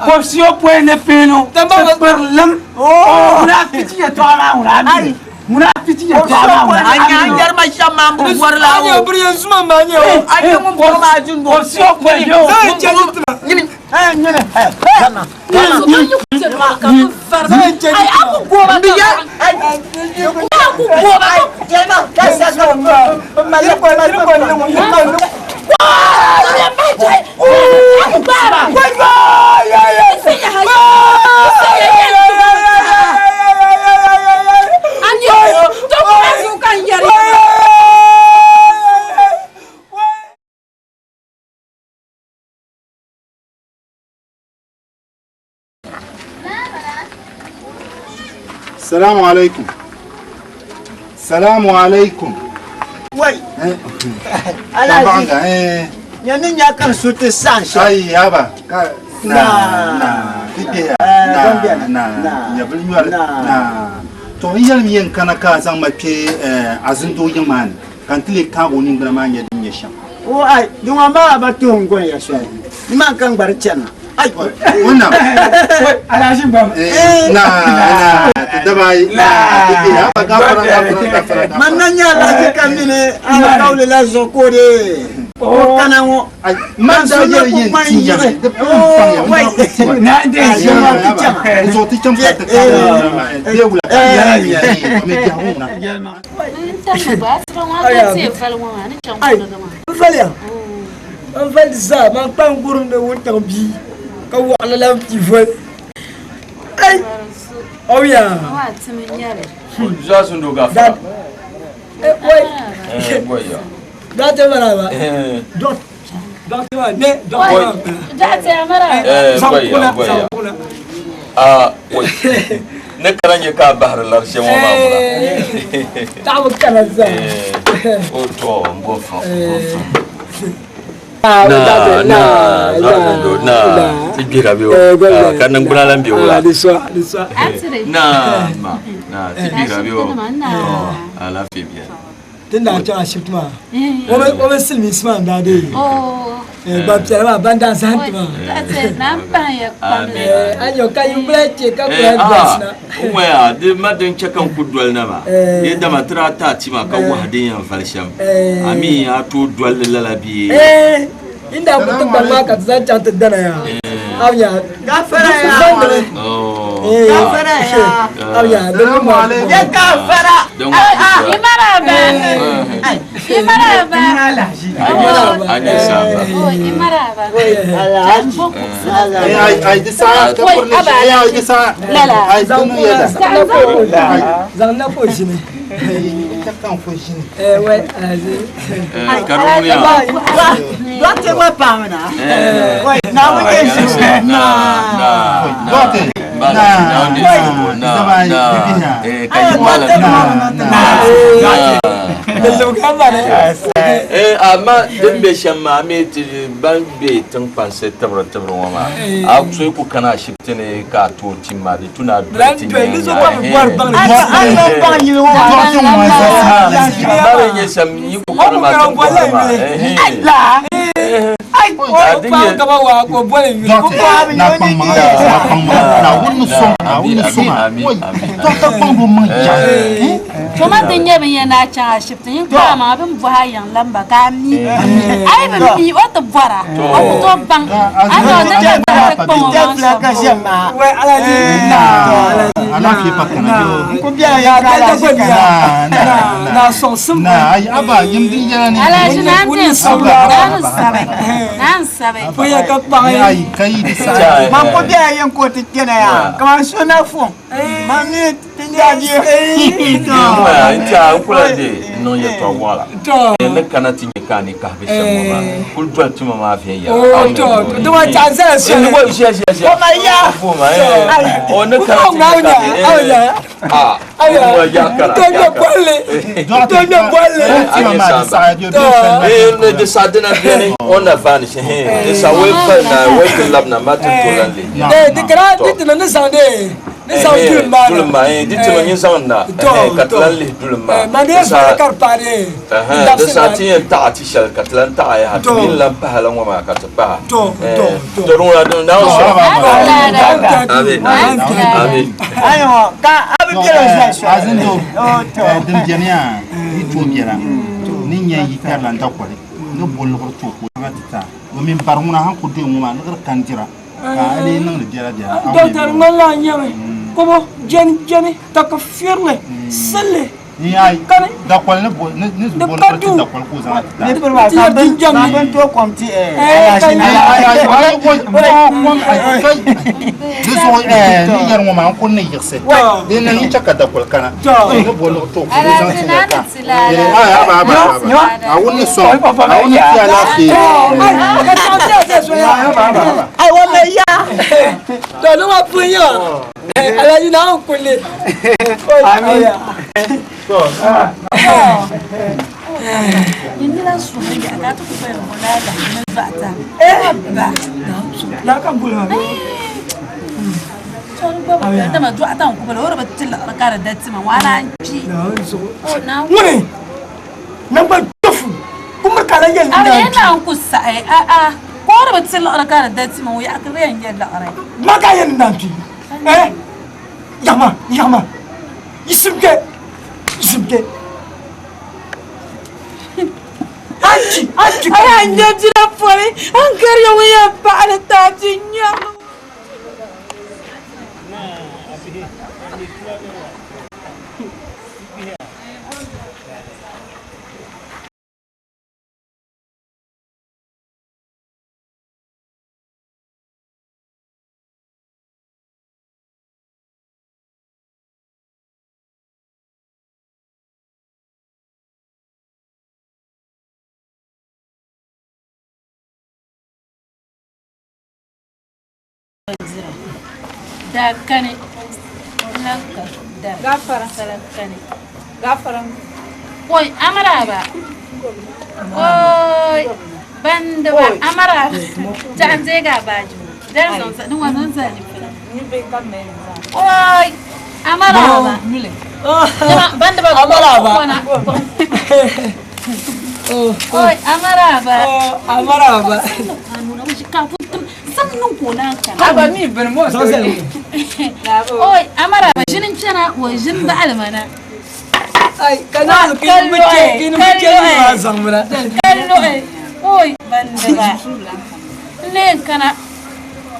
Kɔbisi opɔi ni pinu. Ti kpiri lim. Ŋuna pichi yɛltɔɣa maa ŋuna mi. Ŋuna pichi yɛltɔɣa maa ŋuna A nya n yɛri ma shɛm maa n bi bɔri la A nyɛ biri yɛn zuma maa nyɛ o. A nyɛ ŋun bɔri maa Azindoo. Kɔbisi opɔi yo. Zaŋ chɛ ti tima. Nyini. Nyini. Salamu alaikum. Salamu alaikum. Wai. Alhaji. Nya ni nya kan su ti san shɛli. Ayi haba. Ka na na kike ya na na na nya bil nyɔri na. To n yɛlim yɛn kana ka zaŋ ma kpe azindoo yiŋ maa ni ka n ti lee kaagi o ningbuna maa nyɛ din nyɛ shɛm. O ai di ŋɔ maa ba tuhi n gɔn ya shɛli. Ni maa ka n gbari chana. Ai. Wannan. Alhaji gbam. Na na ti daba ayi na kike ya haba gafara gafara gafara. Man na nya alhaji ka mini alkawli la zuɣu ka o dee. O kana ŋɔ. Man daa yɛli yɛn ti ya di pun paŋ ya n daa ku ti ma. Na n dee Ya ma ti chama. N zuɣu ti cham ka ti kaagi o ningbuna maa bee wula ka n yɛli mi biɛhigu ŋuna. N valiya. N vali zaa man kpa n gurim ni wuntaŋ bia ka waɣila lan pii voli. Ai! Oya. Gafara. Wai. Boya. Date maraba. Dot. Dot ma ne dot ma. Date maraba. Boya boya. Ah, wai. Ne kana nyɛ ka bahiri lari shɛm ŋɔ maa ŋuna. Taɣabu kana zaa. O to n bo fɔ n bo fɔ. Na Na na na na ti gbira bi o ka ningbuna lan bɛ o la. Di sɔ di sɔ. Na ma na ti gbira bi o. Alaafee biɛni. Tin daa chaŋ ashibiti maa o mini silimiinsi maa n-daa deei gbampiɛla maa ban daa zahim ti maa. A nya ka yi kuli che ka kuli advice na. Waya di ma din che ka n ku doli na maa di dama ti daa taai ti ma ka wahi din yɛn vali shɛm a mi a tooi doli li lala bee. Yin daa ku ti gbaŋ maa ka ti zaŋ chaŋ ti dana yaa. A nya Gafara ya. Gafara ya. A nya di ni maa. Ya gafara. Imaraba. Imaraba. Imaraba. Imaraba. Ai ai di saa ka puri ni shɛli ai di saa. Ai di nu yɛda. Zaŋ na ko ʒini. Ka kan fo ʒini. Wai azi. Karumuya. Dɔkta gba paami na. Wai na ŋun nyɛ ʒini. Na na Dɔkta. Na na na ka yi wala na na. Amma din bɛ shɛm maa mi ti ban bɛ tiŋkpansi tibiri tibiri ŋɔ maa a so yi ku kana ashibiti ni ka a tooi tim maa di tu na doli ti nyɛ nyɛ shɛm yi ku kana maa tiŋkpansi maa. Ai, o paɣa ka ba waa ka o boli yuli. Dɔkta, na kpaŋ maŋa, na kpaŋ maŋa, Naawuni ni sɔŋ, Naawuni ni sɔŋ a. Oi, dɔkta kpaŋ bi maŋ ja. To ma ti nyɛ bin yɛn daa chaŋ ashibiti yin kpaŋ maŋa bin bɔhi a yiŋ lamba ka a mi a yi bi mi o ti bɔra o ku tooi baŋ a ni o ni ti gbahi ti kpaŋ o maŋ shɛm. Wai alaji. Alaafee pa kana bɛ o. Ku biɛla ya ka alaji kana. Na sɔŋsim. Na ayi aba yim din yɛla ni. Alaji naan ti sabi naan sabi naan sabi. Puya ka kpaŋ yi. Ayi ka yi di saha. Man ku biɛla yin ka o ti kpɛna ya kaman so na fom man mi ti nya bia. N tiɛha n kula de niŋ yɛltɔɣa waɣala ni kana ti nyɛ ka a ni kahi bi shɛm ŋɔ maa kuli doli tima maa viɛnyɛla. O ni kana ti nyɛ ka di sa dina biɛni o na vaani di sa wei pali na wei ti labina ma ti to lan le Di kara di tina ni zaŋ de ni zaŋ dulim maa dulim maa di tima nyin zaŋ na ka ti lan lihi dulim maa. Ma di yɛn zaŋ ka di paai de. Di sa ti yɛn taɣa ti shɛli ka ti lan taɣa yaha ti mini lan pahala ŋɔ maa ka ti paha to di ŋuna di na sɔŋ. Amin amin. Ayiwa ka a bi biɛla zali soli. Azindo, din biɛni yaa yi tooi biɛla ni nyɛ yi kpɛrila n dakoli ni bo liɣiri tooi ka o zaŋ ti ta domin bari ŋuna han ku doya ŋɔ maa liɣiri kan dira ka a lee niŋdi biɛla biɛla. Dɔkta di ŋmanila a nyɛmi kobo jɛni jɛni ka ka firili silli kani dakoli ni bo ni bo liɣiri ti dakoli ka o zaŋ ti ta. Ni piri maa ka bin tooi kom ti alashi na. Di zuɣu ni yɛri ŋɔ maa n kuli ni yiɣisi di niŋ yi chɛ ka dakoli kana ni bo liɣiri tooi ka o zaŋ ti ya ka a wun ni sɔŋ a wun ni ti alaafee. Ayiwa mɛ ya. To ni ma pun ya alaji na n kulli. Amin. Yindila suhu ya ka ti ku paya ŋɔ daa lahi ni dɔɣita. Ba. La ka boli ma. Dama dɔɣita n ku bala o di bi ti liɣiri ka di da tima ŋɔ a naan kpi. Ŋuni nangban tofu kumiri ka la yɛli ni A naan yɛn kpi. naan ku saɣi a a ka o di bi ti liɣiri ka di da tima ŋɔ yaɣa ka di yɛn nyɛ liɣiri. Ma ka yɛli ni naan kpi. Eh yaɣima yaɣima yisim kpɛ yisim kpɛ. Anchi anchi. A yaa nyɛ jina pɔli an gari ya ŋun yɛn paɣali taati nyɛbu. Daa kani lan ka dari. Gafara. Salam kani. Gafara. Oi amaraba. Oi bandiba amaraba. Jahan je ga baju. Dar zon sa nuwa zon sa ni fula. Oi amaraba. Jama bandiba Amaraba. Oi amaraba. Amaraba. Sannan ko na ka. Aba mi bin mo. Oi amaraba jinin cana wa jin ba almana. Ai kana kin muke kin muke ni ma zaŋ mina. Kallo ai. Oi bandiba. Len kana.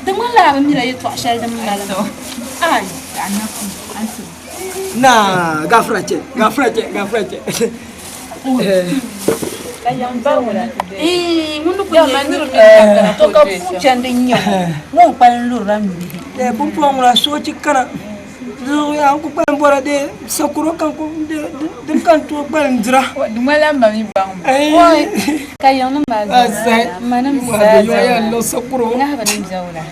Di ŋmanila a bi mila yɛltɔɣa shɛli din mali maa. Ai. Na gafara chɛ gafara chɛ gafara chɛ. Ii, ŋun ni ku nyɛ to ka puu chandi n-nyɛ o ŋun kpalim lurila nyubihi. Eh pumpɔŋ ŋuna soochi kana zuɣu yaa n ku kpalim bɔra de sakuro kan ku de din kan tooi kpalim dira. Di ŋmanila m ma mi baŋ ma. Oi, ka yiŋnim maa zaa manim zaa Yo ya lo sakuro. Ŋahiba nim bɛwula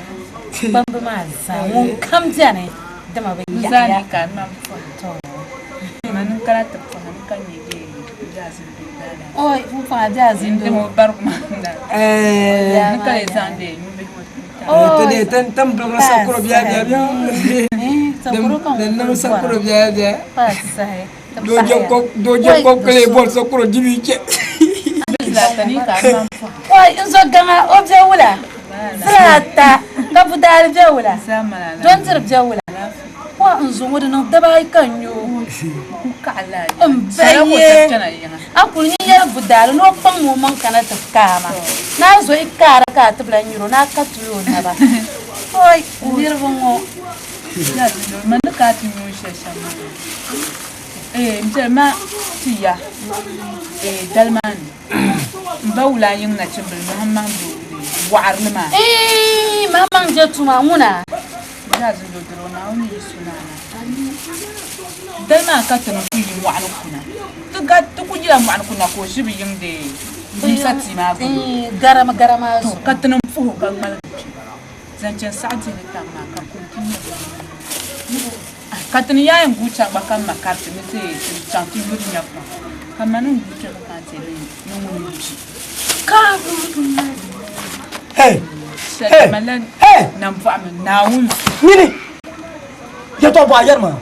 kpamba maa zaa ŋun kam bɛni dama bi N zaa yaɣiya. ni ka n nam pɔhim. Ma ni kana ti pɔhim ka nyɛ de jaazin Oi, pumpɔŋ a be a zindoo. Dama o barigu maa na. Eh. Ni ka lee zaŋ de nyubihi ŋɔ To de tan tan bilgiri sakuro biya biya biya. Sakuro kan Din niŋ sakuro biya biya. Pa sahi. Dooje ko dooje ko kele bol sakuro dibi che. Oi, n zo gaŋa o be wula? Zila ata ka budaali be wula? Dondiri be wula? Wa n zo ŋɔ di niŋ dabaayi ka n nyo o. N baye a kuli nyin yɛli budaali ni o kpaŋmi o maŋ kana ti kaai ma. Ni a zo yi kaara ka a ti bi lahi nyuri o ni a ka tuli o naba. Oi, niriba ŋɔ. Man ni ka ti nyo shɛli shɛm maa. Ee, n biɛli ma ti ya ee dali maa ni. M ba wula yiŋ nachimbili Mahammaŋ doo waɣirili maa. Ee, Mahammaŋ je tuma ŋuna. Zaa zindoo diri o Naawuni yi su naana. Dali maa ka ti ni ku yi mɔɣuni kuna. Ti ga ti ku yila mɔɣuni kuna ka o ʒi bi yiŋ dee limsa tia maa gbuni. Ee, garama garama zuɣu. Ka ti ni puhi o ka ŋmaligi kpe zaŋ chani saɣi dihili tam maa ka kum ti nyɛ bɛ. Ka ti ni yaa yɛn guui chaŋ gba ka m ma kariti ni ti chaŋ ti yuri nya pam, ka ma ni n-guui kpe ka kana ti yɛli ni ŋuni n-kpi. Hey! Shɛli malila nambɔɣu mi Naawuni zuɣu. Nini! Yɛtɔɣ bɔ a yɛri ma.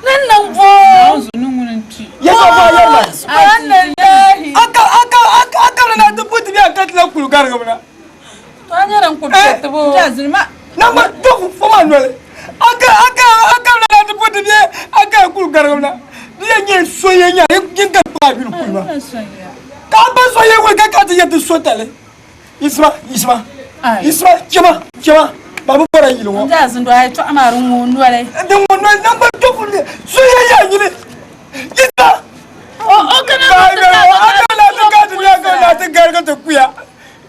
Ni niŋ bɔ? Naawuni zuɣu ni ŋuni n-kpi. Yɛtɔɣ bɔ a yɛri ma. Subhanallahi. A ka a ka a ka na ti puti bɛ a ka ti la kuli garigimi na. To a nyɛla n ku bɛ tibo. Na ma to fo ma noli. A ka a ka a ka na ti puti bɛ a ka kuli garigimi na. Di yɛn nyɛ so yɛn nya yin ka kpa yuli kuli ma. Ka a ba so yɛn kuli ka ka ti yɛ ti so tali. Yisima yisima yisima chɛma chɛma ba bi bɔra yili ŋɔ. N daa zindɔ a yɛtɔɣa maa di ŋɔ noli. Di ŋɔ noli na gba to fuli so yɛn nya nyini yisima. O o kana na ti ka a kana na ti ka ti nya ka na ti garigi ti kuya.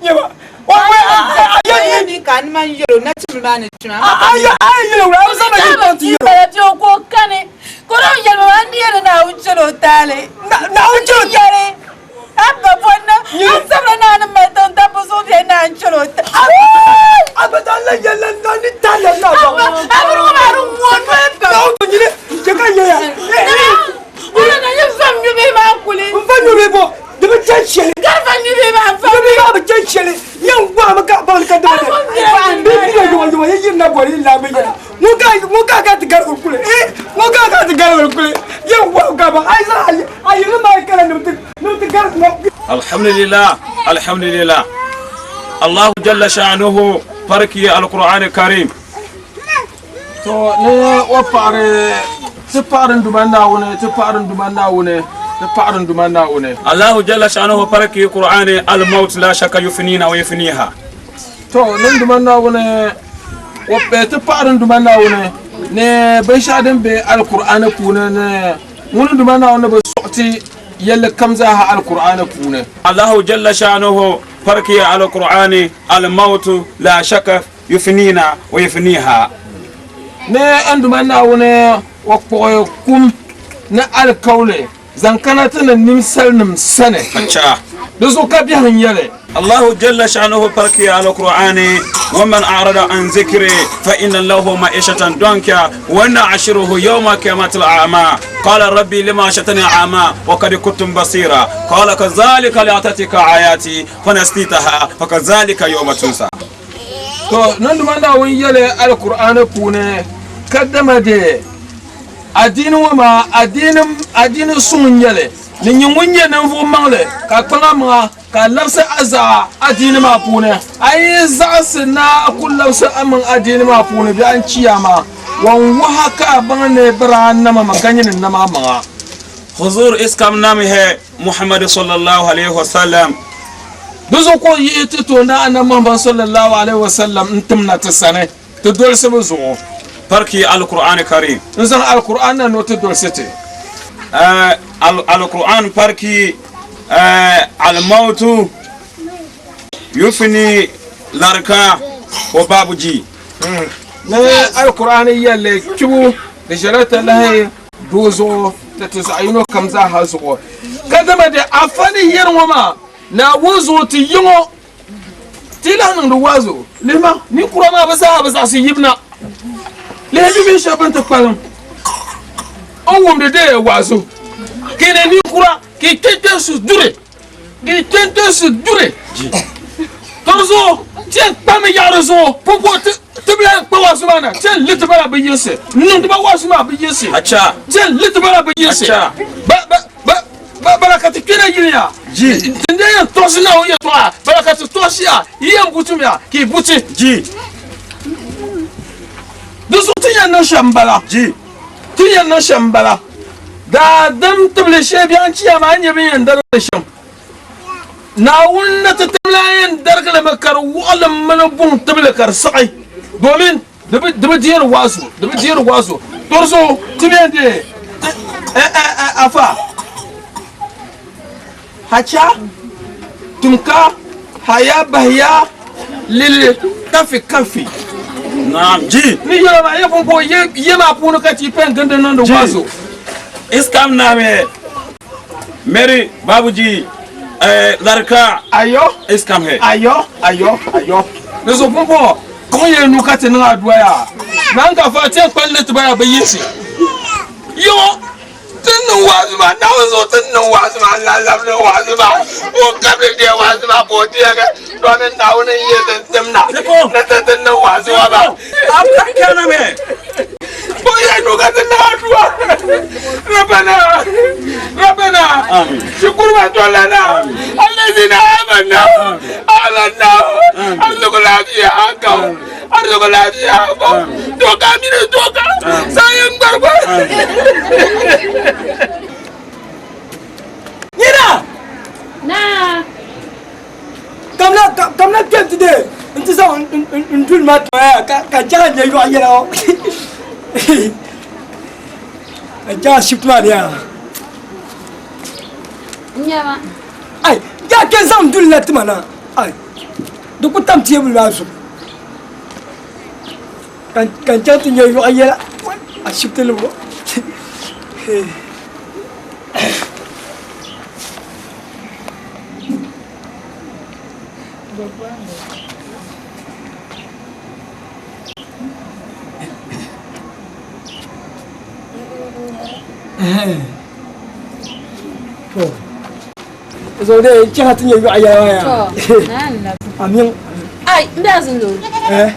Nyɛma o o a yɛ ni ka ni man yɛlo nachimbi maa ni kpima. A yɛ a yɛ yɛlo a bi zaŋ na yili kpaŋ ti yɛlo. Bala bɛ o ka o kani ka o lahi yɛli ma maa n ni yɛli Naawuni chɛl o taali. Naawuni chɛl o taali. A ba bɔnna a sabila naa ni mali tiŋ dabba zuɣu bɛ naa n chɛl o taali. A ba taa la yɛli la ni taali la naa ba. A biri ŋɔ maa di ŋɔ noli pam. Naawuni to nyini chɛ ka yɛya. Wula na yi vam nyubihi maa kuli. N va nyubihi bɔ di bi chɛ shɛli. Gari va nyubihi maa n va. Nyubihi maa bi chɛ shɛli. Yɛn gbaami ka baŋli ka dama dɛ. Bi bi yoma yoma yi yirina bɔri yi laambi yɛla. Ŋun ka ŋun ka ka ti gari o kuli. Eh ŋun ka ka ti gari o kuli. Yɛn gbaami ka baŋ ayi zaŋ a yiri maa kala ni ti ni ti gari ŋɔ. Alhamdulillah alhamdulillah Allahu jalla sha'nuhu farki alquran karim To ni o paɣiri ti paɣiri n Duuma Naawuni, ti paɣiri n Duuma Naawuni, ti paɣiri n Duuma Naawuni. Allahu jalla sha'nuhu parki Qur'ani al-maut la shakka yufnina wa yufniha. To ni n Duuma Naawuni o bɛ ti paɣiri n Duuma Naawuni ni binshɛɣu din be Alkur'aani puuni ni ŋuni n Duuma Naawuni bi sɔɣi ti yɛlli kam zaaha Alkur'aani puuni. Allahu jalla sha'nuhu parki al-Qur'ani al-maut la shakka Yufnina wa yufniha. Ni n Duuma Naawuni o kpuɣi kum ni alikauli zaŋ kana ti ni nimsalinim sani. Acha. Di zuɣu ka biɛhi n-nyɛ li. Allahu jalla sha'nuhu parki al-Qur'ani wa man a'rada an zikri fa inna lahu ma'ishatan danka wa na'shuruhu yawma qiyamati al-a'ma qala rabbi lima hashartani a'ma wa qad kuntu basira qala kadhalika li'atatika ayati fanasitaha fa kadhalika yawma tunsa. To niŋdima Naawuni yɛli Alkur'aani puuni kadama de adiini ŋɔ maa adiini suŋ n-nyɛ li ni nyin ŋun nyɛ ninvuɣ maŋli ka kpaŋ a maŋa ka a labisi a zaɣa adiini maa puuni. A yi zaɣisi ni a ku labisi a maŋ adiini maa puuni bee a ni chi a maa, wan wuhi a ka a baŋ ni bɛ daa nam a mi ka nyini n-nam a maŋa. Huzur iskam nam hai Muhammad sallallahu alaihi wasallam. Di zuɣu ka o yihi ti tooni Annabi Muhammad sallallahu alaihi wasallam n-tim na ti sani ti dolsi bɛ zuɣu. Parki Al-Qur'an Karim. N-zaŋ Al-Qur'an na ni o ti dolsi ti. Al-Qur'an parki Al-Mautu Yufni Larka wa Babu Ji. Ni Al-Qur'an yɛlli kpibu di ʒɛla talahi doo zuɣu ni ti zaɣ yino kam zaaha zuɣu. Ka dama di afa ni yɛri ŋɔ maa, Naawuni zuɣu ti yi ŋɔ, ti lahi niŋdi waazu. Lihima, ninkura maa bɛ zaa bi zaɣisi yibu na. Lihi bibihi shɛba bɛn ti kpalim n wumdi di waazu. Ka yi ni ninkura ka yi kpe su duri, ka yi kpe su duri. Ka di zuɣu ti yɛn kpami yaɣi di zuɣu pumpɔŋɔ ti bi lahi kpa waazu maa na, ti yɛn li ti ba la bɛ yinsi, n-niŋdi ba waazu maa bɛ yinsi, ti yɛn li ti ba la bɛ yinsi. Bala ka ti kpɛna yiliya. Ji. Tin dee yɛn tɔɣisi Naawuni yɛtɔɣa, bala ka ti tɔɣisiya, yi yɛn buti mi a, ka yi buti. Ji. Di zuɣu ti yɛn niŋ shɛm m-bala. Ji. Ti yɛn niŋ shɛm m-bala. Daadam tibili shee biɛhiŋ chiya maa n-nyɛ bɛ ni yɛn darigi li shɛm. Naawuni ni ti tim lan yɛn darigi li mi ka di wɔɣilim mini buŋ tibili ka di siɣi, domin di bi di bi deeri waazu, di bi deeri waazu. To di zuɣu ti mi yɛn deei afa hacha tumka haya bahiya lili kafi kafi. Naam, ji. Ni yɛla maa ya pumpɔŋɔ ye maa puuni ka ti pɛn gindi niŋdi waazu. Iskam naame. Mary Babuji eh, larika. Ayo. Iskam he. Ayo, ayo, ayo. Di zuɣu pumpɔŋɔ kɔŋ yɛli nuu ka ti niŋ aduwa yaa. Naan ka fa ti yɛn kpali li ti ba yaa bi yiɣisi. Yiŋɔ ti ni niŋ waazu maa, Naawuni zuɣu ti ni niŋ waazu maa, n lahi labi niŋ waazu maa. Ŋun ka mi deei waazu maa ka o deegi domin Naawuni n-yi ti tim na ni ti ti niŋ waazu ŋɔ maa. Kɔŋ yɛli nuu ka ti niŋ aduwa. Rabbana, Rabbana, shukuru ma tolana, allazina amanna, amanna, arzuku lafiya akau, arzuku lafiya akau, toka mini toka, sayin gbargbar. Nina! Naa! Kamina kamina kpɛm ti dee n ti zaŋ n duli ma tɔya ka jaɣa nyɛ yɔɣu yɛla ŋɔ ka jaɣa shifti maa ni yaa Nyama. Ai jaɣa kpɛ zaŋ duli la tima na ai di ku tam teebuli maa zuɣu ka n chaŋ ti nyɛ yɔɣu yɛla a shifti ni bɔ So dai chaŋ ti nyɛ yɔɣu yɛla maa yaa. Amin. Ai, n bɛ azindoo. Eh.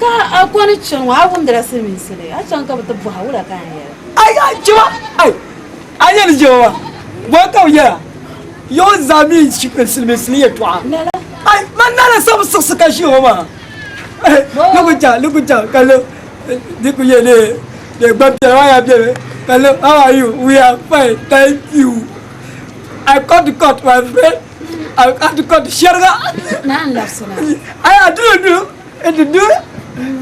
Ka a kɔni chani ŋɔ, a wumdila silimiinsili, a chaŋ ka bɛ ti bɔhi a wula ka a ni yɛli? Ai, ai, chima, ai. A nyɛ ni jɛma maa, bɔ ka bɛ yɛra? Yɔɔ zaa mi silimiinsili yɛltɔɣa. Ai, man naala sabi siɣisi ka ʒiya ŋɔ maa. Ni ku chaŋ, ni ku chaŋ ka lo di ku yɛ lee lee gbampiɛla maa yaa beni ka lo how are you? We are fine, thank you. I cut the cut my friend. I cut the cut shɛriga. Naan labisina. Ai, a duro duro, e di duro.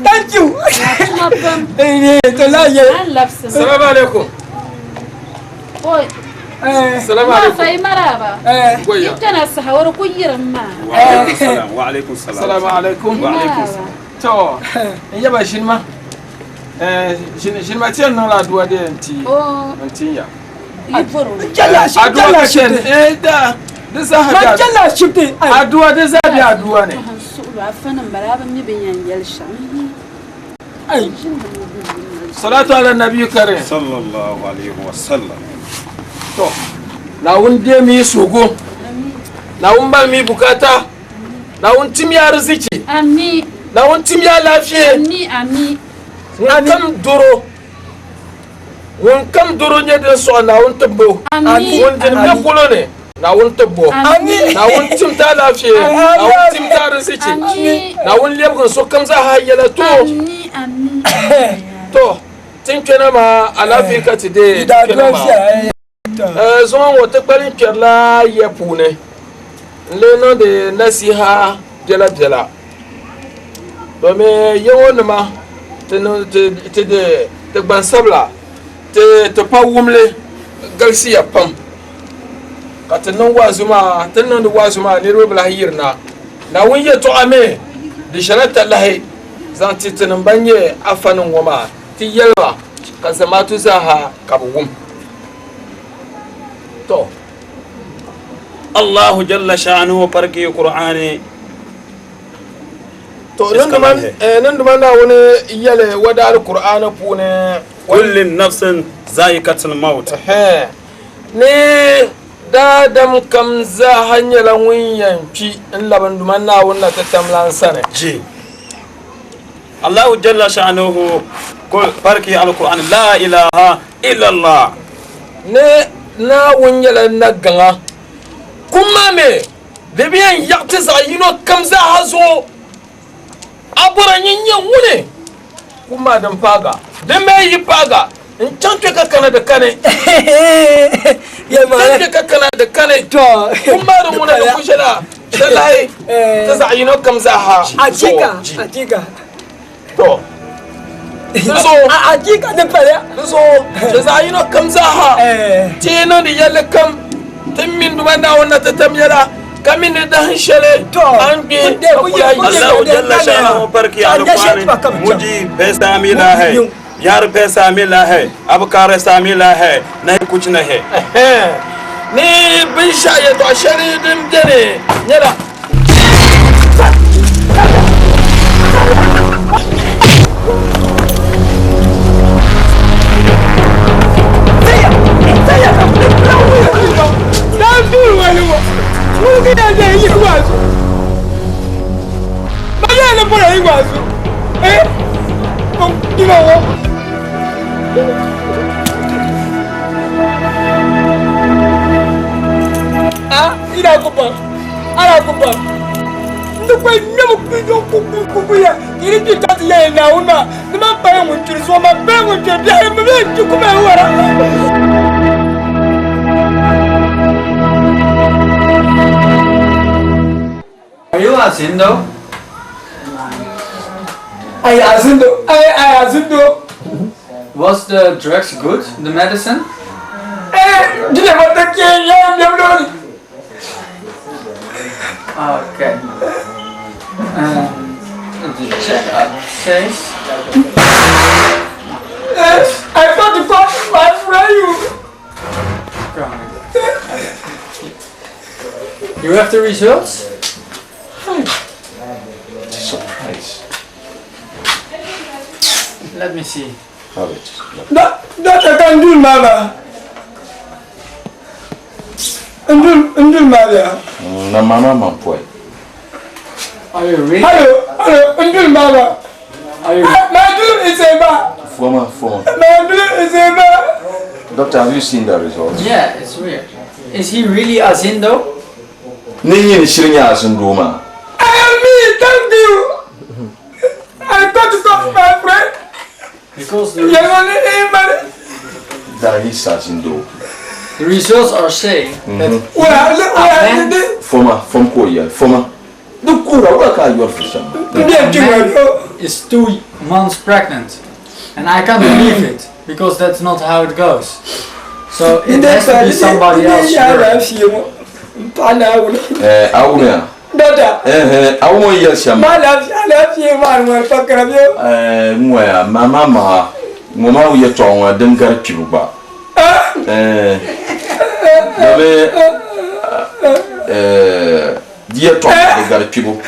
Thank you. Eh, to la yɛ. Naan labisina. Salamu alaikum. Oi. Salamu alaikum. Ma fa maraba. Goya. Kana saha wani ku yirin ma. Wa alaikum salam. Wa alaikum salam. Salamu alaikum. Wa alaikum salam. To, n yaba shinima. Eh, shinima ti yɛn niŋla aduwa de nti. Nti ya. Aduwa ka chen. Eh, da. Di zaa Ma jalla shifti. Aduwa di zaa bi aduwa ne. Ai. Salatu ala nabi karim. Sallallahu alaihi wa sallam. To, Naawuni deemi yi suhigu. Naawuni balimi yi bukata. Naawuni tim ya ariziki. Ami. Naawuni tim ya lafiya. Ami, ami. Ŋun kam doro. Ŋun kam doro nyɛ din sɔɣi Naawuni tibbu. Ami. Ŋun dini be polo ni Naawuni tibbu. Ami. Naawuni tim ti alaafee. Naawuni tim ti ariziki. Ami. Naawuni lebigim sokam zaa yɛla to. Ami, ami. To, tin kpɛna maa alaafee ka ti deei ti kpɛna maa. Zuŋɔ ŋɔ ti kpalim kpɛrila ya puuni n-lee niŋdi nasiha biɛlabiɛla domin ya ŋɔ nima ti gbansabila ti pa wumli galisiya pam ka ti niŋ waazu maa ti ni niŋdi waazu maa niriba bi lahi yirina. Naawuni yɛtɔɣa mi di ʒɛla talahi zaŋ ti tinim ban nyɛ afanim ŋɔ maa ti yɛli ba ka zamaatu zaaha ka bɛ wum. To. Allahu jalla sha'anuhu parki Qur'ani. To ninduma Naawuni yɛli wadaari Qur'ani puuni. Kulli nafsin za'iqatul maut. Ni daadam kam zaaha nyɛla ŋun yɛn kpi n-labi nduma Naawuni na ti tamlan sani. Ji. Allahu jalla sha'anuhu parki al-Qur'an la ilaha illallah. Ni Naawuni nyɛla nagaŋa. Kum maa mi, di bi yɛn yaɣi ti zaɣ yino kam zaaha zuɣu. A bɔra nyin nyɛ ŋuni? Kum maa din paaga, di mi yi paaga, n chaŋ kpe ka kana di kani. N chaŋ kpe ka kana di kani. Kum maa di ŋuna di ku ʒɛla talahi ti zaɣ yino kam zaaha zuɣu. Achiika. To, di zuɣu, Achiika di paliya. Di zuɣu, ti zaɣ yino kam zaaha ti yi niŋdi yɛlli kam ti mini Duuma Naawuni na ti tam yɛla, ka mi ni dahin shɛli a ni gbi ka kul a yi. Allahu jalla sha'nuhu barki alquran mujhe paisa mila hai yaar paisa mila hai ab karesa mila hai nahi kuch nahi. Ni binshɛɣu yɛtɔɣ shɛli din beni nyɛla. Ah, ina kupa. Ala kupa. Ndi kwe nyɛmu kukuya iri ti ta ti yɛli Naawuni maa ni man paya ŋun kpiri zuɣu man paya ŋun kpiri biɛhi mi bee n-ti kuma wara. Are you Azindo? Ay Azindo, ay ay Azindo. Was the drugs good, the medicine? Eh, dile ma ta ke ya ya do. Okay. The checkup says. I thought to call my friend you. You have the results? Surprise. Let me see. Have it. That I can do, Mama. Ndul, ndul Mama. Na mama man poi. Are you really? Hello, hello, ndul Mama. Are you? My dream is a bar. Former, former. My dream is a bar. Doctor, have you seen the results? Yeah, it's weird. Is he really Azindo? Ninyi ni shirin ya Azindo ma. I am me, thank you. I got to talk to my friend. Because the, That is Azindo. the results are saying that Well, Former, from Korea, former. The Kura, what are you for some? man is 2 months pregnant, and I can't believe it because that's not how it goes. So it has to be somebody else. Eh, awunya. Dada. Eh, eh, awunya yel sham. Ma lafiya ma ma fakara biyo. Eh, ngwaya, mama ma. Ngoma uye tongwa dengar kibuba. Eh. Dabe eh diye tongwa dengar kibu.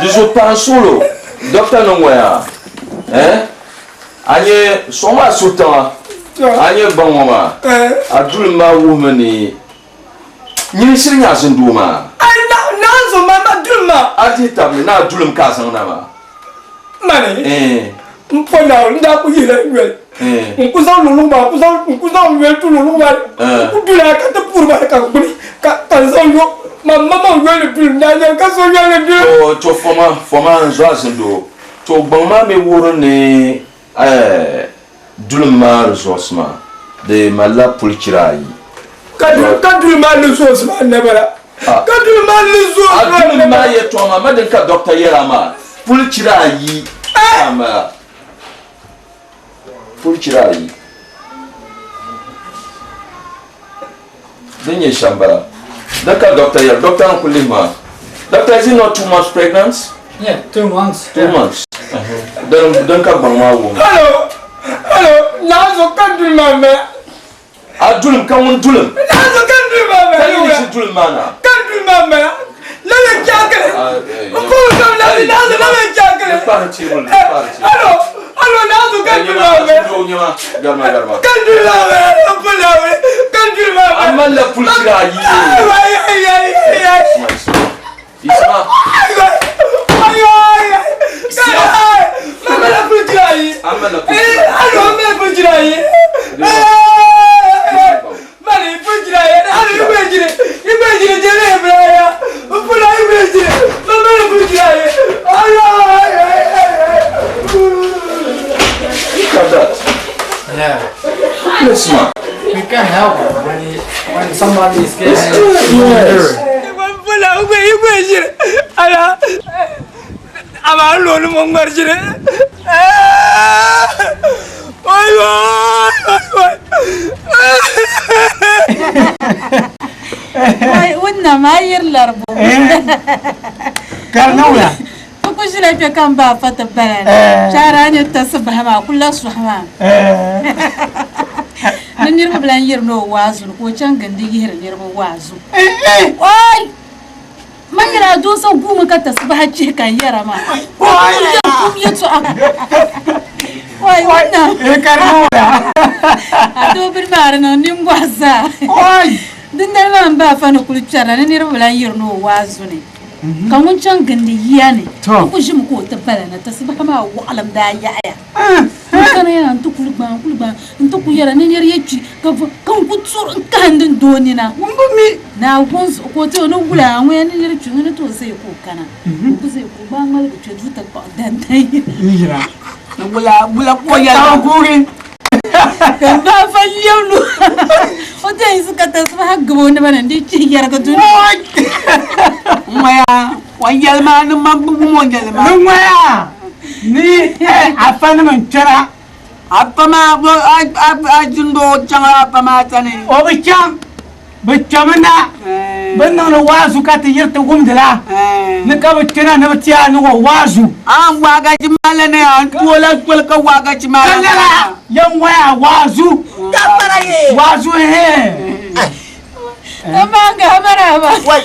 Dizo pansolo. Doctor ngwaya. Eh? Anye soma sultan. Anye bangoma. Adul ma wumani. Nyini shiri nya zindu ma. Ai na na zo ma ma dul ma. Ati tabli na dulum ka san na ma. Mani. Eh. Mpo na nda ku yila yel. Eh. Nkuza lulu ma nkuza nkuza yel tu lulu ma. Eh. Dula ka ta pur ma ka gbuni ka ka zo yo ma ma ma yel dul na ya ka zo yel dul. To to foma foma nzo azindo. To gbon ma mi wuro ni eh dulum ma resource ma. De malla pulkirayi. Ka dul ka dul ma resource ma ne bara. Ka dul ma resource ma. A dulum ma ye to ma ma den ka doctor yela ma. Pulkirayi. Ama. Pulkirayi. Din ye shambara. Daka doctor yel doctor n kulli ma. Doctor, is he not 2 months pregnant? Yeah, 2 months. 2 months. Don don ka gbang ma wo. Hello. Hello, na zo ka dul ma me. A dulum ka won dulum. Na zo ka dul ma me. Ka ni si dulum ma na. Ka dul ma me. La le jakale. Ko ka la na zo la le jakale. Pa ti won pa ti. Hello. Hello, na zo ka dul ma me. Nyama garma garma. Ka dul ma me. Ko la me. Ka dul ma me. Amma la pulkira yi. Ay ay ay ay ay. Isma. Ay ay ay. Ay. Mama la pulkira yi. Amma la pulkira. Eh, hello, ma pulkira yi. Somebody is getting Yes. Ala ama loolu mo ngar jire. Waay waay waay. Wai wannan ma yir larbo. Karna wula. Ku shila pe kan ba fata bala. Shara ne ta sabah ma kullu suhma. Ni niriba bi lan yiri ni o waazu ni ka o chaŋ gindi yihiri niriba waazu. Oi! Man yɛra a doosa guumi ka tasibaha chihi ka n yɛra maa. Oi! Kum yɛtɔɣa. Oi, wunna. A doo bini maa di niŋ niŋgɔhi zaa. Oi! Dindali maa m ba afa ni kuli kpɛrila ni niriba bi lan yiri ni o waazu ni. Ka ŋun chaŋ gindi yiya ni o ku ʒimi ka o ti bala na tasibaha maa waɣilim daa yaɣiya. N kana yana n ti kuli gbaai n kuli gbaai n ti ku yɛra ni niri yi kpi ka ka n ku turi n kahindi n doo nina Naawuni zuɣu ka o ti o ni wula a ŋun ni niri kpi ŋuni tooi zaya ka o kana o ku zaya ka o gbaai ŋmaligi kpe duu ti kpuɣi dandan yira wula wula ko yɛla guuri ka n bahi fa lɛbi lu o ti yɛn yiɣisi ka tasibaha gabi o naba ni n di chihi yɛrigi dun ŋmaya o yɛli maa ni man bi wum o yɛli maa ni ŋmaya ni afa nim n kpɛra afa maa a jindoo chaŋla afa maa sani o bi chaŋ bi kpɛmi na bi niŋdi waazu ka ti yiri ti wumdila ni ka bi kpɛna ni bi tiya ni o waazu an waagachi maa la ni an toola soli ka waagachi maa ka lala yan ŋmaya waazu waazu hee Amanga maraba. Wa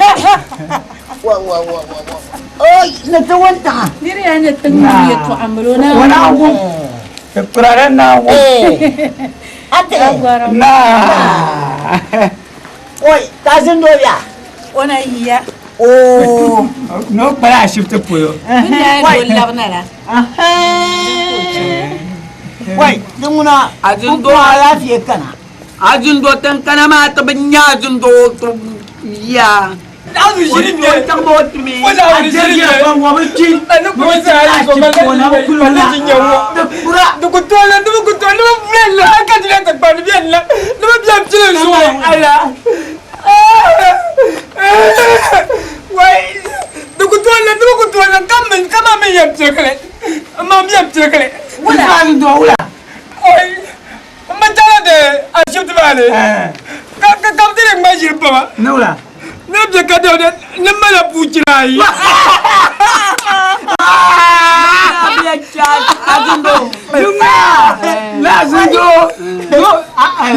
wa wa wa wa. Oi, na ta wanta. Niri ya ne tin ni yɛtɔɣa milo na. O na wum ti kurara na wum Ate. na Oi, ta zin do ya. O na yiya. Oh. no kpala ashibiti polo Bin daa Wai. do labina la. Wai, din ŋuna A zin do alaafee kana. a jindo tin kana maa ti bi nya a jindo ti ya Azu shiri o chaŋ ba o tumi Wala wani shiri ne. Ani ko sa ali ko mala ji nyawo. Dugu tola dugu tola ni ba la ka ji la ta pa ni bien la. Ni ba bien tile zo ala. Wai dugu tola dugu tola kam min kama min yam tile Ma mi yam tile wula do wula Oi. Ma tala de a shifti ba ne. Ka ka ka tile ma jiri pa ma. ne wula Ne bɛ ka de ne ma la pu jira yi. na zindo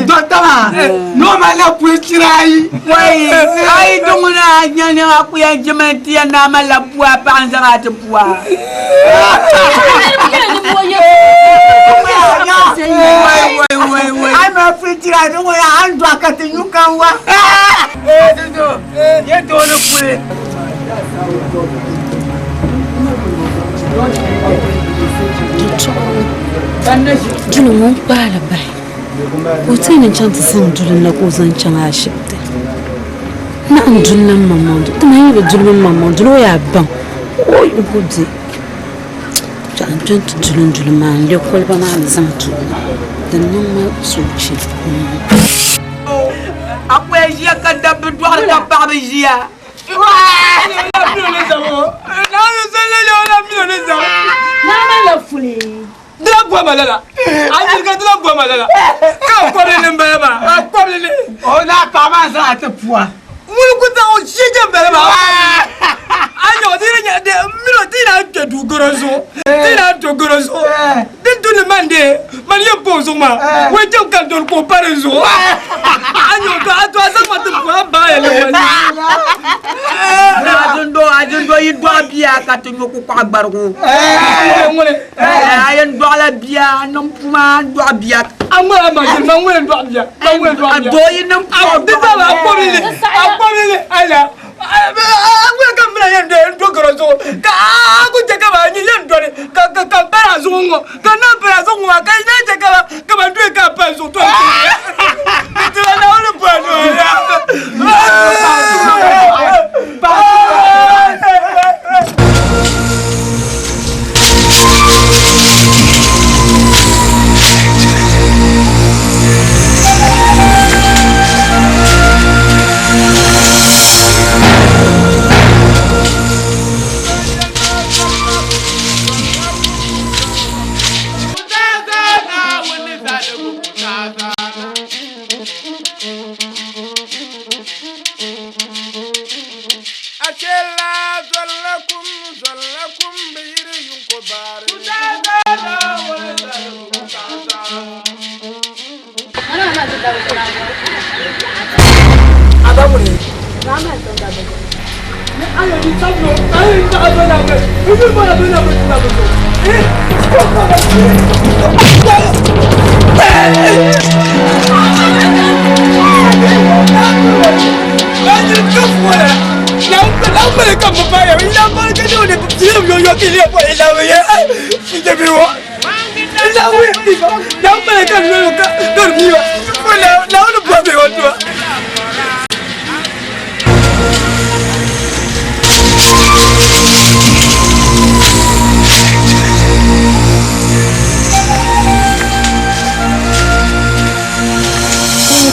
dɔkita ma n'o ma la puli chira yi wai ai dunguna a nyani a ku yɛn jimi ti yɛn naa ma la pua paɣa n zaŋ a ti pua wai wai wai wai Ai ma fi jira din ŋuna an dɔɣi ka ti nyu kan wa. ye dɔɔni puli Duli ŋun kpaali bahi ka o ti ni chaŋ ti zaŋ duli na ka o zaŋ chaŋ ashibiti na n duli na maŋmaŋ duli ti man yi bi duli mi maŋmaŋ duli o yaa baŋ o n ku di n kpɛ ti duli n duli maa n lɛ koliba maa ni zaŋ ti o di niŋ ma soochi a ku yɛn ʒiya ka dabba dɔɣiri ka paɣaba ʒiya Dila bɔ ma la a ɲininka dila bɔ ma la k'a kɔbili ni bala ma a kɔbili ni. o n'a paɣa maa zaŋ a ti pua Wuli ku ta o si jɛ bɛlɛ ma. A ɲɔgɔn ti ɲɛ de minnu ti na kɛ du gɔrɔ so ti na to gɔrɔ so di dun ni man de man ye bɔn so ma o jɛ ka dɔn k'o pari so. A ɲɔgɔn to a to a sa ma ti bɔ a ba yɛlɛ ma. A jindo yi dɔɣi bia ka ti nyu kukpaɣu gbarigu a yɛn dɔɣila bia a niŋ puma n dɔɣi bia A ŋmɛla ma jeli ma ŋmɛla dɔɣi bia ma ŋmɛla dɔɣi a bia. doo yi niŋ puma A di ba ma a kɔbili ni a kɔbili ni ala. A ŋmɛla ka mina yɛn dɔn do gɔrɔ so ka a ko jɛ ka ba ɲi yɛn dɔni ka ka ka bɛrɛ a zuɣu ŋɔ ka n'a bɛrɛ a zuɣu ŋɔ ka n'a jɛ ka ba ka ba dɔn k'a pa zuɣu tɔ. Tila na o ni bɔ a nɔ ya. chela zolla kum zolla kum bi yiri yunko baare.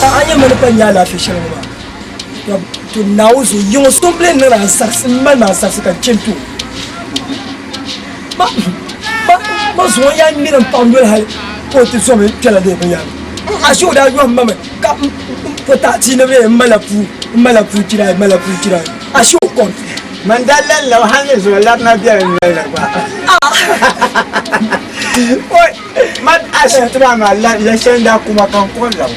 A nyɛ mani pa nyɛ alaafee shɛli ŋɔ maa to Naawuni zuɣu yiŋɔ so n-biɛni niŋdi ansarisi m-mali ma ansarisi ka n chɛ n-ti o ma zuɣu n yaa ŋmɛri m paɣa noli hali ka o ti zomi kpɛla dee binyɛra ashe o daa yɔhim ma mi ka m po taɣi ni bee m mala puu m mala puu chira m mala puu chira ashe o kɔŋ Man daa lan lab hal ni zuɣu labina bɛli n noli ni gba. Oi, man ashibiti maa maa la ya shɛli n daa kuma ka n kɔŋ labi.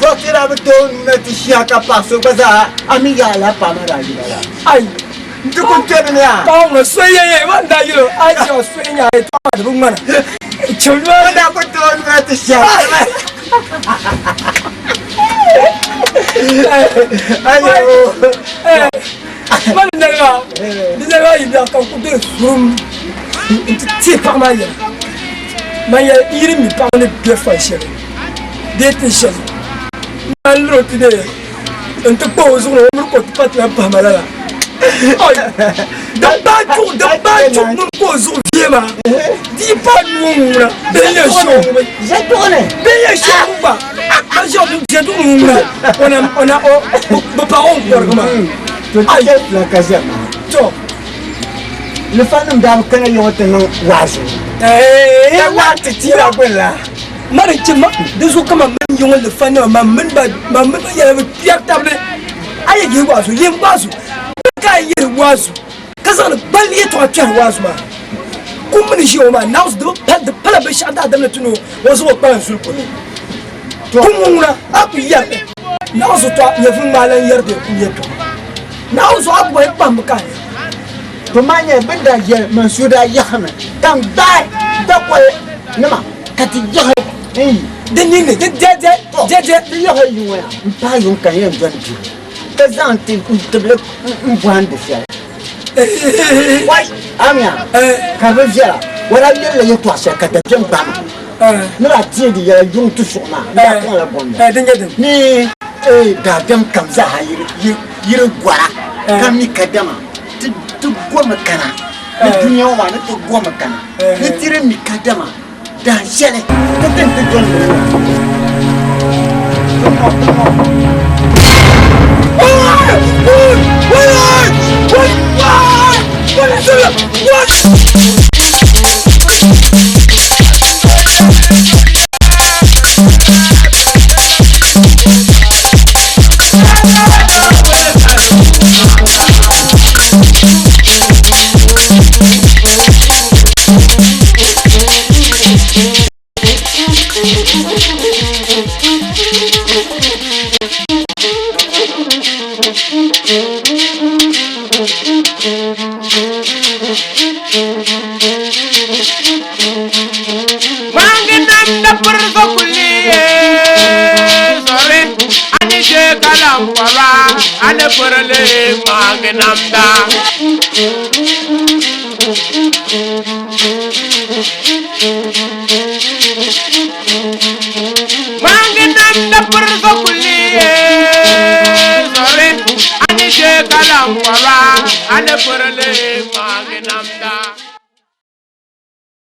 Dɔkta daa bi tooi nuna ti shia ka paɣa so gba zaa a mi yaa la paɣa maa daa yina la. Ai, n ti kuli kpɛmi ni yaa. Paɣa ŋɔ so ye ye man daa yɛl o a chɛ o so nya a yɛtɔɣa maa di bi ŋmana. Chɛ O daa ku tooi nuna ti shia. Ayo. Man di nali maa di nali maa yi biɛɣu ka n ku doli surum n ti teei paɣa maa yɛla man yɛli n yi di mi paɣa ni bɛ fali shɛli bee tin shɛli n liri o ti dee n ti kpa o zuɣu ni o mini ka o ti pa ti lahi pahi ma lala din baai chuɣu din baai chuɣu mini ka o zuɣu vie maa di yi paai nuu ŋun ŋuna bee n yɛn shɛ o bee n yɛn shɛ o gba ka ʒɛ o ʒɛ duɣu ŋun ŋuna o na o na o bi paɣi o n kɔrigi maa To ti chɛ la ka ʒɛ maa. To lifanim daa bi kana yiŋɔ ti niŋ waazu. Ka waa ti tira gbuni la. Ma di chɛ ma di zuɣu ka man mini yiŋɔ lifanima man mini ba man mini ba yɛla bi kpɛri tabili a yɛ yihi waazu yɛn waazu ka a yɛri waazu ka zaŋdi gbali yɛtɔɣa kpɛri waazu maa kum mini ʒiya ŋɔ maa naawuni di bi pali di pala binshɛɣu daadam ni ti ni o zaŋ o kpalim zuli polo kum ŋɔ ŋuna a ku yɛri li naawuni zuɣu tɔ nyɛvuli ŋmaa lan yɛri bɛ kum yɛtɔɣa naawuni zuɣu a ku bɔhi kpahimbu ka a nya. To maa nyɛla bɛ ni daa yɛli Mansur daa yaɣimi ka n gbaai dakoli nima ka ti yaɣi n yi. Di ninni di dɛ dɛ dɛ dɛ. Ti yaɣi yi ŋɔ ya m paai yuŋ ka n yɛn dɔni duu ka zaŋ ti n tibili m bɔhindi shɛli. Wai amiya ka di bi viɛla o daa yɛlila yɛtɔɣ shɛli ka dabiɛm gbaai ma ni daa teei di yɛla yuŋ tusuɣu maa n daa kɔŋla gom ni daadam kam zaaha yiri gɔra ka mi kadama ti gomi kana ni dunia ŋɔ maa ni ti gomi kana ni ti di mi kadama dahin shɛli ti ti ni ti doli li Mangi namda piriga kuli sori ani je kalam kwara ani pirili mangi namda. Mangi namda piriga kuli sori ani je kalam kwara ani pirili.